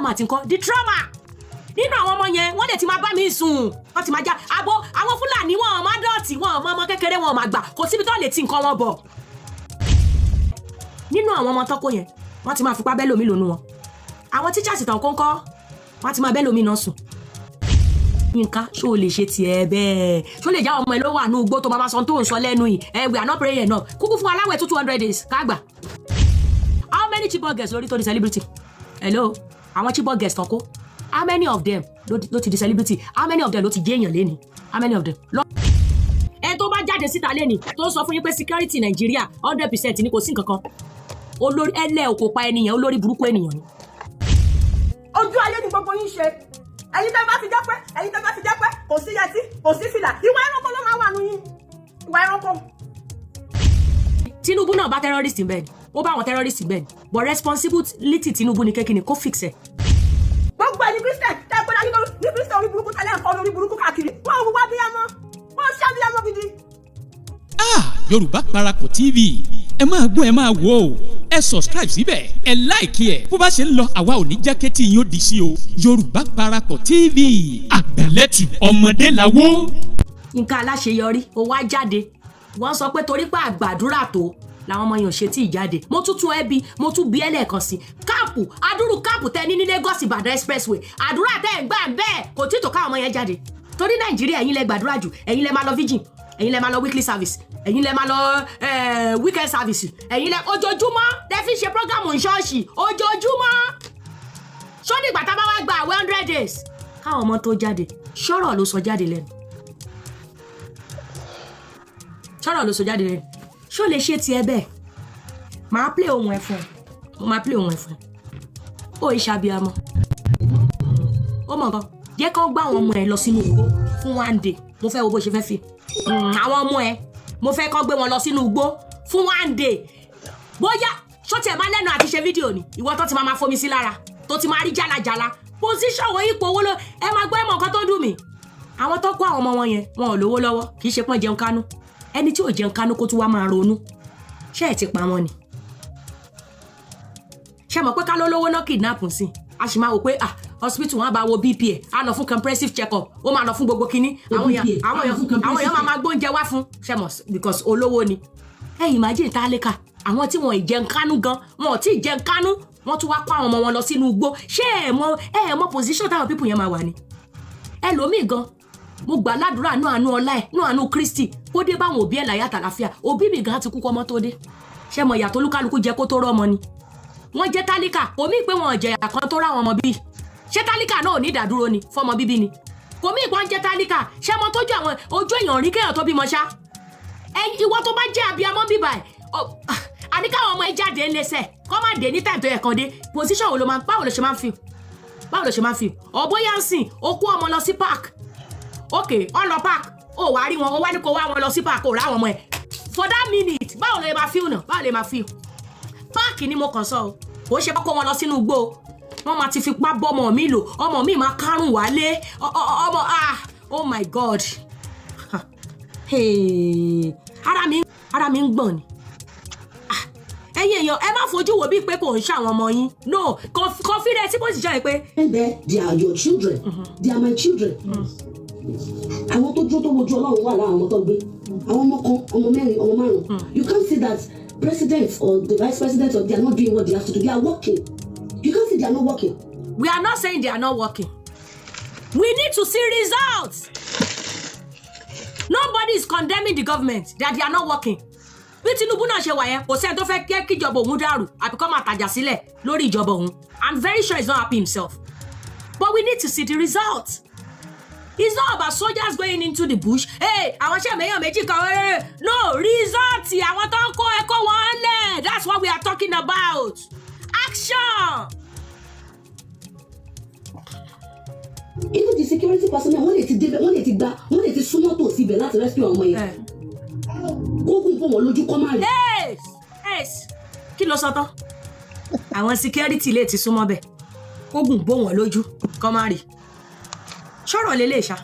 Aftermath nǹkan, the trauma nínú àwọn ọmọ yẹn, wọ́n lè ti máa bá mi sùn, wọ́n ti máa já abo. Àwọn Fúlàní, wọn ò máa dọ̀tí, wọn ò mọ ọmọ kékeré, wọn ò máa gbà, kò síbi tó lè ti nǹkan wọn bọ̀. Nínú àwọn ọmọ tọ́kọ yẹn, wọ́n ti máa fipá bẹ́ lómi lónú wọn. Àwọn teachers tàn kóńkọ́, wọ́n ti máa bẹ́ lómi náà sùn. Yínká, ṣó o lè ṣe tiẹ̀ bẹ́ẹ̀? Ṣó lè já ọmọ ẹ ló wà ní ugbó tó máa sọ tó ń sọ lẹ́nu yìí? Ẹ, we are not praying enough. Kúkú fún aláwẹ̀ tó 200 days ká gbà. How many Chibok girls lórí tó di celebrity? Hello, àwọn Chibok girls tán kó, how many of them ló ti di celebrity? How many of them ló ti jẹ́ èèyàn lẹ́ni? How many of them? Lọ ẹ, tó bá jáde síta lẹ́ni tó ń sọ fún yín pé security Nàìjíríà 100% ni, kò sí nǹkan kan, olórí ẹlẹ́ ò kò pa ẹnìyàn, olórí burúkú ènìyàn ni. Ojú ayé ni gbogbo yín ṣe. Ẹ̀yin tẹ́ bá ti jẹ́ pé kò sí yẹtí, kò sí fìlà, ìwà ẹranko ló máa wà nù yín, ìwà ẹranko. Tinubu náà bá terrorist bẹ́ẹ̀ ni, ó bá àwọn terrorist bẹ́ẹ̀ ni, but responsibility Tinubu ni kékinni kó fix ẹ̀. Gbogbo ẹ̀yin Christian tẹ́ pé láyé lórí ní Christian, orí burúkú tẹ́lẹ̀ ń kọ́ lórí burúkú káàkiri, wọ́n wúwá bíyàmọ́, wọ́n ṣá bíyàmọ́ gidi. Ah, Yorùbá Parapọ̀ TV, ẹ máa gbọ́, ẹ máa wò ó. Ẹ subscribe síbẹ̀, ẹ like ẹ̀. Bó bá ṣe ń lọ, àwa ò ní jẹ́ kétí yín ó di sí o. Yorùbá Parapọ̀ TV, àgbẹ̀lẹ̀tù ọmọdé làwọ̀. Nǹkan aláṣeyọrí, ó wá jáde, wọ́n sọ pé torí pé àgbàdúrà tó làwọn ọmọ yẹn ò ṣe tí ì jáde. Mo tún tún ẹbí, mo tún bí ẹlẹ́ẹ̀kan sí camp, adúrú camp tẹ ní ní Lagos Ìbàdàn expressway, àdúrà tẹ́ ẹ̀ ń gbà bẹ́ẹ̀ kò tí tó káwọn ọmọ yẹn jáde. Torí Nàìjíríà, ẹ̀yin lẹ gbàdúrà jù, ẹ̀yin lẹ máa lọ vigil, ẹ̀yin lẹ máa lọ weekly service, ẹ̀yin lẹ máa lọ weekend service, ẹ̀yin lẹ ojoojúmọ́ lẹ fi ṣe program ṣọ́ọ̀ṣì ojoojúmọ́. Ṣó nígbà tá a bá wá gba àwẹ̀ 100 days káwọn ọmọ tó jáde? Ṣọ́rọ̀ ló sọ jáde lẹ́nu, ṣọ́rọ̀ ló sọ jáde lẹ́nu. Ṣó lè ṣe tiẹ̀ bẹ́ẹ̀? Màá play ohun ẹ̀ fún ẹ, mo máa play ohun ẹ̀ fún ẹ. Ó ìṣàbíamọ, ó mọ̀ nǹkan. Jẹ́ kán gbá àwọn ọmọ ẹ lọ sínú igbó fún one day. Mo fẹ́ wo bó ṣe fẹ́ fi àwọn ọmọ ẹ. Mo fẹ́ kán gbé wọn lọ sínú igbó fún one day, bóyá ṣó tiẹ̀ máa lẹ́nu àti ṣe fídíò ni. Ìwọ tó ti máa máa fomi sí lára, tó ti máa rí jálajàla, position wo, ipò owó ló ẹ máa gbọ́. Ẹ mọ̀ nǹkan tó dùn mí, àwọn tó kó àwọn ọmọ wọn yẹn, wọn ò lówó lọ́wọ́. Kì í ṣe pọ́n jẹun kánú. Ẹni tí ò jẹun kánú kó tún wá máa ronú, ṣé ẹ ti pa wọn ni? Ṣé mọ̀ pé ká ló lówó náà kidnap sí, a sì máa wò pé, ah, hospital, wọn bá wo BP ẹ̀, á lọ fún comprehensive check up, ó máa lọ fún gbogbo kinní, àwọn èèyàn máa máa gbóúnjẹ wá fún. Ṣé mọ̀, because olówó ni. Ẹ imagine tálíkà, àwọn tí wọn ì jẹun kánú gan, wọn ò tí ì jẹun kánú, wọn tún wá kó àwọn ọmọ wọn lọ sínú igbó. Ṣé ẹ mọ position táwọn people yẹn máa wà ní? Ẹlòmíì gan, mo gbà ládùúrà nú àánú ọlá ẹ, nú àánú Kristi, kó dé báwọn òbí ẹ láyà tàlàfíà. Òbí mi gan ti kú kọ́mọ tó dé. Ṣé mo ìyàtọ̀ olúkálukú jẹ kó tó rọ́mọ ni? Wọ́n jẹ́ tálíkà, kò mí pé wọn ò jẹ̀yà kan tó ráwọn ọmọ bíi. Ṣé tálíkà náà ò ní ìdádúró ni fọmọ bíbí ni? Kò mí ìpọ́n jẹ́ tálíkà. Ṣé mo tójú àwọn ojú èèyàn rí kéèyàn tó bímọ ṣá? Ẹ ìwọ tó bá jẹ́ abiyamọ bíbà ẹ̀, àní káwọn ọmọ ẹ jáde ńlẹsẹ̀, kọ́ má dé ní time tó yẹ kan dé, position wo ló máa, báwo ló ṣe máa ń feel? Báwo ló ṣe máa ń feel? Ọ̀ bóyá ń sìn ó kó ọmọ lọ sí park, ok, ọ lọ park, ó wá rí wọn, ó wá ní kó wá wọn lọ sí park, ó rá àwọn ọmọ ẹ for that minute, báwo ló máa feel náà? Báwo ló máa feel? Park ni mo kàn sọ o, kò ṣe kó wọn lọ sínú igbó o. Wọ́n máa ti fipá bọ́mọ mi lò, ọmọ mi máa kárùn wálé ọmọ. Ah, oh my God. Hey, ara mi ń gbọ̀n ni. Ah, ẹ̀yin èèyàn, ẹ má fojú wo bíi pé kò ń ṣàwọn ọmọ yín. No confidence bó sì jẹ́ pé There, they are your children. They are my children. Àwọn tó dúró, tó wojú Ọlọ́run wà láwọn ọmọ tó gbé. Àwọn ọmọ kan, ọmọ mẹ́rin, ọmọ márùn. You can't say that president or the vice president or they are not doing what they have to do. They are working. You can't say they are not working. We are not saying they are not working. We need to see results. Nobody is condemning the government that they are not working. Bí Tinubu náà ṣe wà yẹn, kò sẹ́ni tó fẹ́ kí kíjọba òun dàrú àbí kó máa tàjà sílẹ̀ lórí ìjọba òun. I'm very sure he's not happy himself, but we need to see the results. It's not about soldiers going into the bush. Hey, àwọn iṣẹ́ mẹ́yàn méjì kan, no result. Àwọn tó ń kó ẹ̀kọ́ wọn lẹ̀, that's what we are talking about. Action. Even the security personnel, wọ́n lè ti débẹ̀, wọ́n lè ti gba, wọ́n lè ti súnmọ́ tòsí ibẹ̀ láti rescue àwọn ọmọ yẹn. Kókùn fún wọn lójú kọ́ máa rí. Yes, kí ló sọ tán? Àwọn security lè ti súnmọ́ bẹ̀, kógùn bó wọn lójú kọ́ má rí. Ṣọ̀rọ̀ lélẹ̀ ṣá,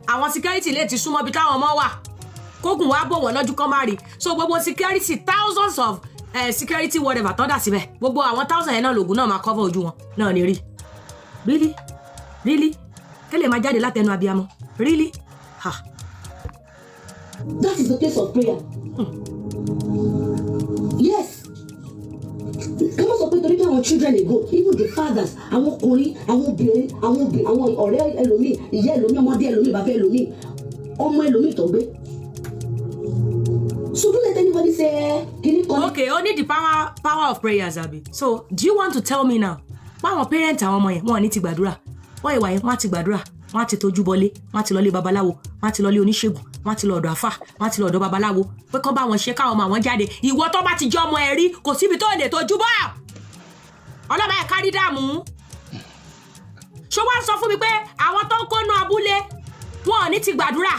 àwọn security lè ti súnmọ́ bí táwọn ọmọ wà, kógùn wá bò wọ́n lójú kọ́ má rí. So gbogbo security, thousands of Security whatever tọ́ dà síbẹ̀, gbogbo àwọn thousand yẹn náà, lògùn náà máa cover ojú wọn náà ní rí. Really, really, kí lè máa jáde látẹnu abiyamọ? Really? Ha. That is the place of prayer. Yes, ká má sọ pé torí pé àwọn children dey go, even the fathers, àwọn ọkùnrin, àwọn obìnrin, àwọn obìnrin, àwọn ọ̀rẹ́ ẹlòmíì, ìyá ẹlòmíì, ọmọdé ẹlòmíì, bàbá ẹlòmíì, ọmọ ẹlòmíì tó gbé. So don't let anybody say kini kan. Okay, only the power of prayers, abi? So do you want to tell me now báwọn parent àwọn ọmọ yẹn, wọn ò ní ti gbàdúrà? Wọn ìwà yẹn, wọn á ti gbàdúrà, wọn á ti tójú bọlé, wọn á ti lọlé babaláwo, wọn á ti lọlé oníṣègùn, wọn á ti lọ ọ̀dọ̀ àfà, wọn á ti lọ ọ̀dọ̀ babaláwo pé kán bá wọn ṣe káwọn ọmọ àwọn jáde. Ìwọ tó bá ti jẹ́ ọmọ ẹ rí, kò síbi tó lè tójú bọ̀. Ọlọ́mọ ẹ̀ kárí dààmú. Ṣé wàá sọ fún mi pé àwọn tó ń kónú abúlé, wọn ò ní ti gbàdúrà?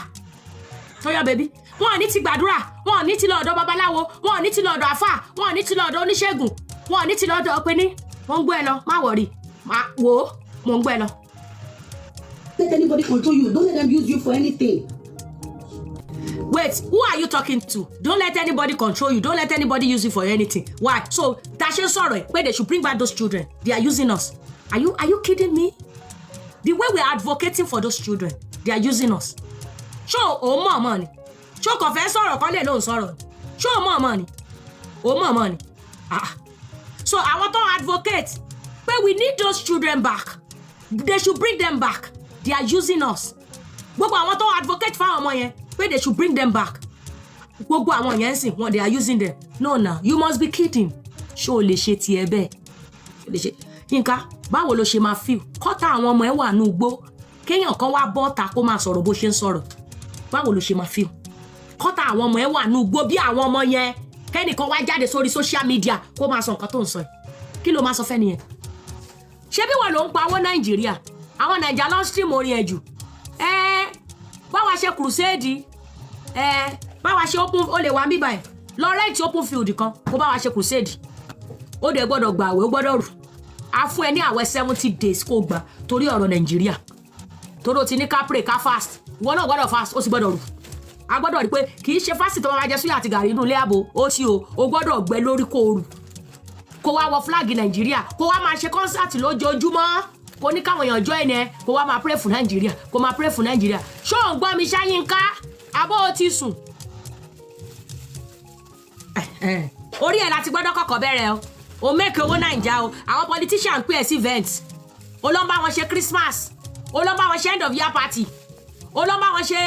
Tóyọ bèbí, wọn ò ní ti gbàdúrà, wọn ò ní ti lọ ọ̀dọ̀ babaláwo, wọn ò ní ti lọ ọ̀dọ̀ àfà, wọn ò ní ti lọ ọ̀dọ̀ oníṣègùn, wọn ò ní ti lọ ọ̀dọ̀ pé ní wọ́n ń gbọ́ ẹ lọ? Má worry, má wò ó, mò ń gbọ́ ẹ lọ. Let anybody control you. Don't let them use you for anything. Wait, who are you talking to? Don't let anybody control you, don't let anybody use you for anything. Why? So tá a ṣe ń sọ̀rọ̀ ẹ̀ pé they should bring back those children, they are using us. Are you kidding me? The way we are advocating for those children, they are using us. Ṣó o mọ̀ ọmọ ni? Ṣó kàn fẹ́ sọ̀rọ̀ kọ́ lè lóun sọ̀rọ̀ ni? Ṣó o mọ̀ ọmọ ni? O mọ̀ ọmọ ni? Ah, so àwọn tó ń advocate pé we need those children back, they should bring them back, they are using us. Gbogbo àwọn tó ń advocate fáwọn ọmọ yẹn pé they should bring them back, gbogbo àwọn yẹn ń sìn wọn, they are using them. No na, you must be kidding. Ṣó o lè ṣe tiẹ̀ bẹ́ẹ̀? Ṣó o lè ṣe? Yínká, báwo ló ṣe máa feel kọ́tà àwọn ọmọ ẹ wà ní igbó, kéèyàn kan wá bọ́ta kó máa sọ̀rọ̀ bó ṣe ń sọ̀rọ̀? Báwo ló ṣe máa feel kọ́tà àwọn ọmọ ẹ wà ní igbó bí àwọn ọmọ yẹn, kẹ́nìkan wá jáde sórí social media kó máa sọ nǹkan tó ń sọ yìí? Kí ló máa sọ fẹ́ nìyẹn? Ṣé bí wọn ló ń pa owó Nàìjíríà? Àwọn Nàìjíríà ló ń stream orin ẹ̀ jù. Ẹ báwa ṣe crusade, ẹ báwa ṣe open, ó lè wá mí báyìí, lọ rent open field kan, kó báwa ṣe crusade. Ó dẹ̀ gbọ́dọ̀ gbà àwẹ̀, ó gbọ́dọ̀ rù. A fún ẹ ní àwẹ̀ 70 days kó gbà torí ọ̀rọ̀ Nàìjíríà, torí o ti ní ká pray, ká fast. Ìwọ náà gbọ́dọ̀ fast, ó sì gbọ́dọ̀ rù. A gbọ́dọ̀ rí pé kì í ṣe fásitì tó máa jẹ súyà àti gàrí inú ilé ààbò ó tí o. O gbọ́dọ̀ gbẹ lórí, kó o rù, kó wá wọ flag Nàìjíríà, kó wá máa ṣe concert lójoojúmọ́, kó ní káwọn èèyàn join ẹ, kó wá máa pray fún Nàìjíríà, kó máa pray fún Nàìjíríà. Ṣó ò ń gbọ́ mi ṣáyínká, abó o ti sùn? Orí ẹ̀ láti gbọ́dọ̀ kọ́kọ́ bẹ̀rẹ̀ o. O make owó Nàìjà o, àwọn politician pè ẹ́ sí event, o lọ ń bá wọn ṣe Christmas, o lọ ń bá wọn ṣe end of year party, o lọ ń bá wọn ṣe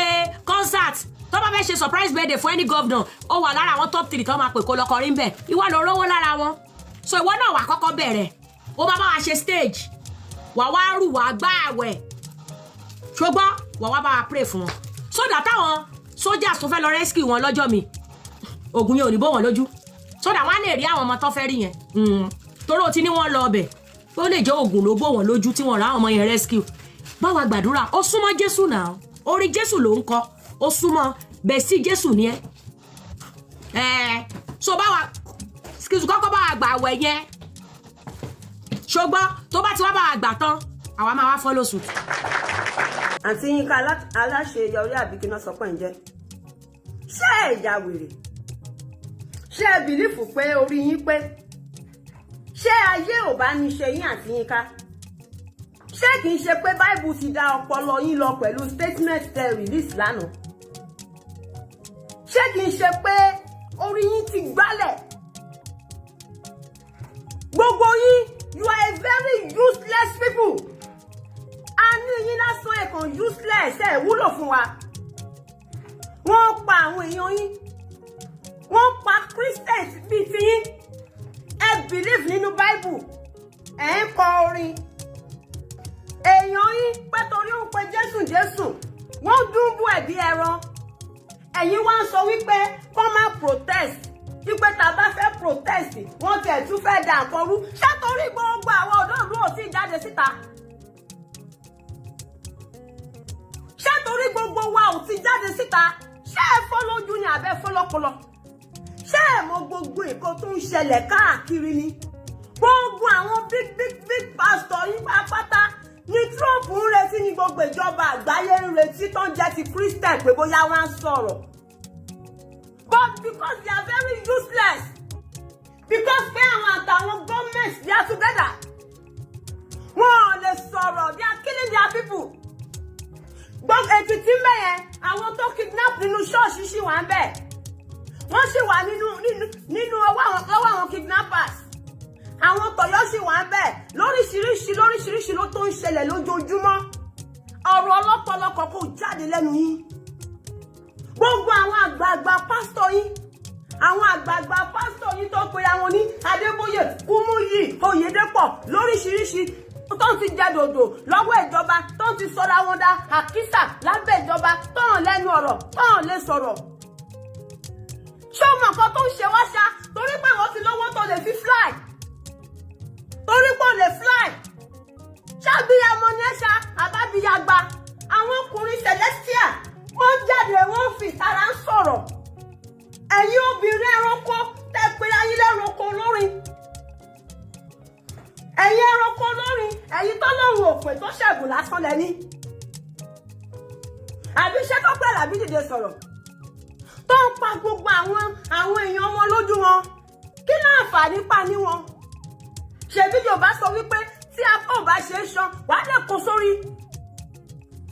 concert. Tó bá fẹ́ ṣe surprise birthday fún any governor, ó wà lára àwọn top three tó máa pè kó lọ kọrin bẹ̀. Ìwọ ló rówó lára wọn. So ìwọ náà wà kọ́kọ́ bẹ̀rẹ̀, ó bá bá wa ṣe stage, wà wá rù, wà gbá àwẹ̀, ṣùgbọ́n wà wá bá wa pray fún wọn, so that táwọn soldiers tó fẹ́ lọ rescue wọn lọ́jọ́ mi, ogun yẹn ò ní bó wọn lójú, so that wọ́n á lè rí àwọn ọmọ tó fẹ́ rí yẹn. Torí o ti ní wọ́n lọ ọbẹ̀, ó lè jẹ́ oògùn ló bó wọn lójú tí wọ́n rà àwọn ọmọ yẹn rescue. Báwa gbàdúrà. Ó súnmọ́ Jésù náà, orí Jésù ló ń kọ, ó súnmọ́ bẹ́ẹ̀ sí Jésù ni ẹ. Ẹ so báwa, excuse, kọ́kọ́ báwa gbà àwẹ̀ yẹn, ṣùgbọ́n tó bá ti wá báwa gbà tán, àwa máa wá follow suit. Àǹtí Yínká Aláṣeyọrí, àbí kí náà sọ pé ń jẹ́? Ṣé ẹ ya wèrè? Ṣé ẹ believe pé orí yín pé? Ṣé ayé ò bá ní ṣe yín, àǹtí Yínká? Ṣé kìí ṣe pé Bible ti da ọpọlọ yín lọ pẹ̀lú statement tẹ release lánàá? Ṣé kìí ṣe pé orí yín ti gbálẹ̀? Gbogbo yín, you are a very useless people. A ní yín lásán, ẹ̀kan useless, ẹ̀ wúlò fún wa. Wọ́n pa àwọn èèyàn yín, wọ́n pa Christians bíi tiyín. Ẹ believe nínú Bible, ẹ̀ ń kọ orin. Èèyàn yín pé torí ó ń pe Jésù Jésù, wọ́n dúnbù ẹ̀ bí ẹran. Ẹ̀yin wá ń sọ wípé kọ́ má protest, wípé tá a bá fẹ́ protest, wọ́n tiẹ̀ tún fẹ́ dà nǹkan rú. Ṣé torí gbogbo àwọn ọ̀dọ́ ìlú ò tí ì jáde síta? Ṣé torí gbogbo wa ò ti jáde síta? Ṣé ẹ fọ́ lójú ni àbẹ́ fọ́ lọ́pọlọ? Ṣé ẹ mọ gbogbo nǹkan tó ń ṣẹlẹ̀ káàkiri ni? Gbogbo àwọn big big big pastor yín pátápátá ní Trump ń retí, ní gbogbo ìjọba àgbáyé ń retí, tó ń jẹ́ ti Christian, pé bóyá wọ́n á sọ̀rọ̀. But because they are very useless, Because pé àwọn àtàwọn government, they are together. Wọn ò lè sọ̀rọ̀. They are killing their people. Gbogbo Èkìtì ń bẹ̀ yẹn, àwọn tó kidnap nínú ṣọ́ọ̀ṣì ṣì wà ń bẹ̀. Wọ́n sì wà nínú ọwọ́ àwọn lọ́wọ́ àwọn kidnappers. Àwọn tọ̀yọ́ sì wà ń bẹ̀. Lóríṣiríṣi lóríṣiríṣi ló tó ń ṣẹlẹ̀ lójoojúmọ́. Ọ̀rọ̀ ọlọ́pọlọpọ̀ kò jáde lẹ́nu yín. Gbogbo àwọn àgbààgbà pásítọ̀ yín, àwọn àgbààgbà pásítọ̀ yín tó pe àwọn ní Adébóyè, Kúmúyì, Oyèdépọ̀, lóríṣiríṣi, tó ń ti jẹ dòdò lọ́wọ́ ìjọba, tó ń ti sọra wọn dá àkísà lábẹ́ ìjọba, tó hàn lẹ́nu ọ̀rọ̀, tó hàn lè sọ̀rọ̀. Ṣé o mọ nǹkan tó ń ṣe wá ṣá? Torí pé wọ́n ti lówó tó lè fi fly, torí pé ó lè fly. Ṣábíyamọ ni ẹ ṣá àbábíyagba? Àwọn ọkùnrin celestial, wọ́n jáde, wọ́n fi ìtara ń sọ̀rọ̀. Ẹ̀yin obìnrin ẹranko tẹ́ pé ayé lẹ́ranko lórin, ẹ̀yin ẹranko lórin, ẹ̀yin tọ́lọ́run òpè tó ṣẹ̀gùn lásán lẹ́ní. Àbí ṣé tó pẹ́ làbí dìde sọ̀rọ̀ tó ń pa gbogbo àwọn èèyàn wọn lójú wọn? Kí láǹfààní pa ní wọn? Ṣèbí Yorùbá sọ wípé tí apá ò bá ṣe é ṣan, wàá lè kó sórí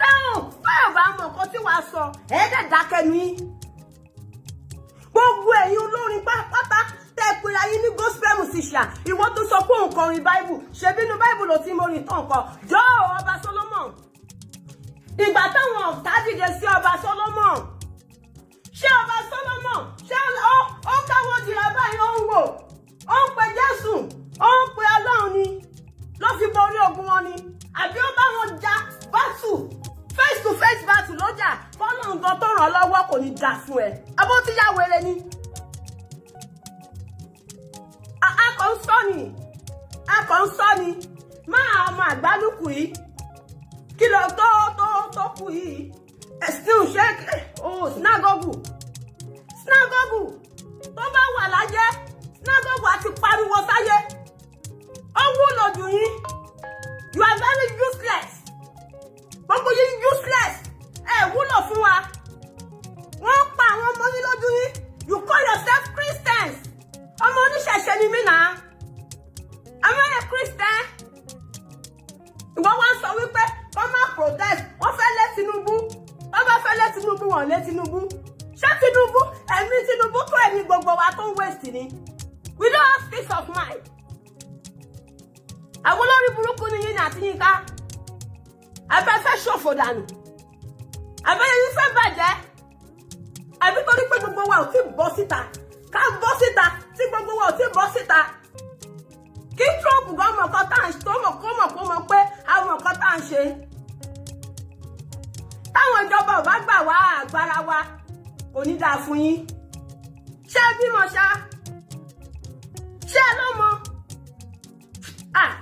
táwọn báyọ̀ bá mọ nǹkan tí wàá sọ. Ẹ̀ẹ́dẹ̀ dákẹ́nu yín. Gbogbo ẹ̀yin olórin pátápátá tẹ́ ẹ pera yín ní gospel musician, ìwọ tó sọ pé òun kọrin Bible, ṣebí inú Bible ló ti mórin tán kọ. Jọ̀ọ́, ọba Solomon, ìgbà táwọn ọ̀tá dìde sí ọba Solomon, ṣé ọba Solomon, ṣé ó káwọ́ jìrà báyìí, ó ń wò, ó ń pe Jésù, ó ń pe Ọlọ́run ni ló fi borí ogun wọn ni? Àbí ó bá wọn jà battle, face to face battle ló jà kọ́nà nǹkan tó ràn án lọ́wọ́? Kò ní dà fún ẹ. Abó ti yá wèrè ni. A kàn ń sọ ni, a kàn ń sọ ni. Máa ọmọ àgbálùkù yìí, kí ló tó kù yìí? Still ṣe oh sinagogu sinagogu tó bá wà láyé, sinagogu àti pariwo sáyé. Ó wúlò jù yín. You are very useless. Gbogbo yín useless. Ẹ wúlò fún wa. Wọ́n pa àwọn ọmọ yín lójú yín. You call yourself Christians. Ọmọ oníṣẹ̀ṣe ni mí náà. Am I a Christian? Ìwọ wá sọ wípé kọ́ má protest, wọ́n fẹ́ lé Tinubu. Wọ́n bá fẹ́ lé Tinubu, wọ́n lé Tinubu. Ṣé Tinubu, ẹ̀mí Tinubu tó ẹ̀mí gbogbo wa tó ń waste ni? We don't have peace of mind. Àwọn olórí burúkú ni yín ní àti Yínká. Afẹ́fẹ́ ṣòfò dànù, àbẹ́yẹ yín fẹ́ bàjẹ́. Àbí torí pé gbogbo wa ò tí bọ́ síta, ká bọ́ síta. Tí gbogbo wa ò tí bọ́ síta, kí Trump gan mọ̀ nǹkan tá à ń tó mọ̀, kó mọ̀, kó mọ̀ pé àwọn nǹkan tá à ń ṣe. Táwọn ìjọba ò bá gbà wá agbára wa, kò ní dáa fún yín. Ṣé ẹ bímọ ṣá? Ṣé ẹ lọ́mọ?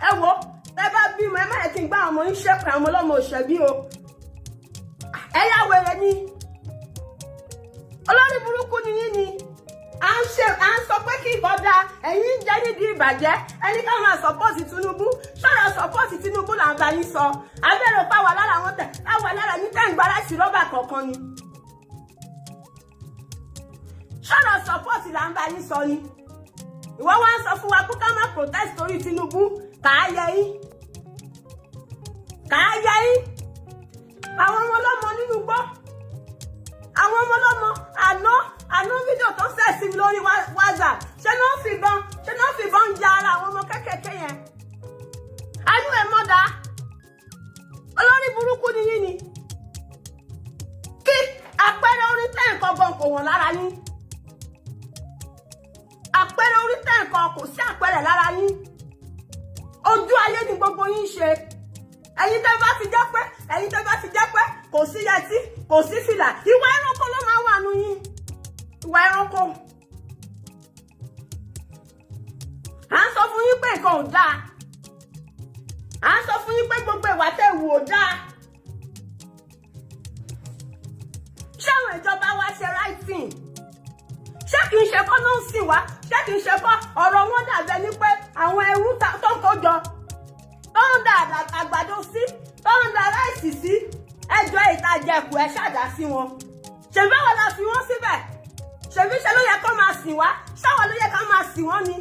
Ẹ wo, ẹ bá bímọ, ẹ má yẹ kí n gbá àwọn ọmọ yín ṣẹ́pẹ̀. Àwọn ọmọ ọlọ́mọ òṣèbí o. Ẹ yá wèrè ni, olórí burúkú ni yín ni. À ń ṣe, à ń sọ pé kí nǹkan dáa, ẹ̀yin ń jẹ́ nídìí ìbàjẹ́. Ẹni ká máa support Tinubu. Sọ̀rọ̀ support Tinubu là ń bá yín sọ. Abẹ́rẹ́ pa wà lára àwọn tẹ̀ táwà lára yín tẹ̀ ń gba láti rọ́bà kọ̀ọ̀kan ni. Sọ̀rọ̀ support là ń bá yín sọ ni. Ìwọ wá ń sọ fún wa pé ká má protest torí Tinubu. Kà á yẹ yín, kà á yẹ yín. Àwọn ọmọ ọlọ́mọ nínú gbọ́, àwọn ọmọ ọlọ́mọ. Àná àná, fídíò tó sẹ̀ sí mi lórí WhatsApp, ṣé náà fi ìbọn ya ara àwọn ọmọ kékèké yẹn? Ayú ẹ̀ mọ́dà. Olórí burúkú ni yín ni. Kí àpẹẹrẹ orin tẹ́ nǹkan gan kò wọ̀n lára yín. Àpẹẹrẹ orin tẹ́ nǹkan kò sí àpẹẹrẹ lára yín. Ojú ayé ni gbogbo yín ṣe. Ẹ̀yin tẹ́ bá ti jẹ́ pé kò sí yẹtí, kò sí fìlà, ìwà ẹranko ló máa wà nù yín, ìwà ẹranko. À ń sọ fún yín pé nǹkan ò dáa. À ń sọ fún yín pé gbogbo ìwà tẹ́ wù ò dáa. Ṣé àwọn ìjọba wa ṣe right thing? Ṣé kìí ṣe kọ́ ló ń sìn wá? Ṣé kìí ṣe kọ́ ọ̀rọ̀ wọn dàbẹ̀ ni pé àwọn ẹrú tó ń kó jọ, tó ń da àgbàdo sí, tó ń da ráìsì sí, ẹjọ́ ìtajẹ̀kù ẹ ṣàdá sí wọn? Ṣèbí àwọn la fi wọ́n síbẹ̀? Ṣèbí ṣe ló yẹ kó máa sìn wá? Ṣáwọn ló yẹ ká máa sìn wọ́n ni?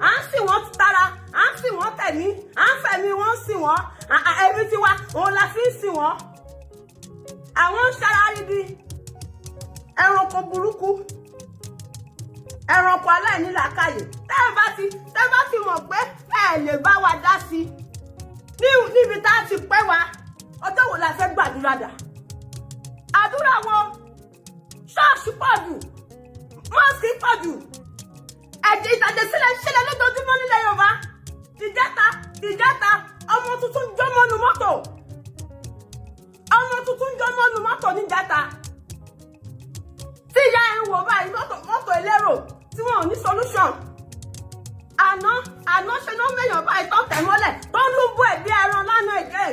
À ń sìn wọ́n tara, à ń sìn wọ́n tẹ̀mí, à ń fẹ̀mí wọ́n sìn wọ́n. Ẹ̀mí tiwa òun la fi ń sìn wọ́n. Àwọn ń ṣara ríbi ẹranko burúkú, ẹranko aláìnílàákàyè. Tẹ́ ẹ bá ti mọ̀ pé ẹ lè bá wa dá sí i níbi tá a ti pẹ́ wa, ọjọ́ wo la fẹ́ gbàdúrà dà? Àdúrà wo? Ṣọ́ọ̀ṣì pọ̀ jù, mosque pọ̀ jù, ẹ̀jẹ̀ ìtàjẹ̀sílẹ̀ ń ṣẹlẹ̀ lójoojúmọ́ nílẹ̀ Yorùbá. Ìjẹta ìjẹta, ọmọ tuntun jó mọ́nu mọ́tò, ọmọ tuntun jó mọ́nu mọ́tò níjẹta tí ìyá ẹ̀ ń wò báyìí, mọ́tò mọ́tò elérò tí wọn ò ní solution. Àná àná ṣe ló ń mẹ́yàn báyìí tó ń tẹ̀ mọ́lẹ̀, tó ń lúbọ̀ ẹ̀ bí ẹran lánàá ẹ̀jẹ̀.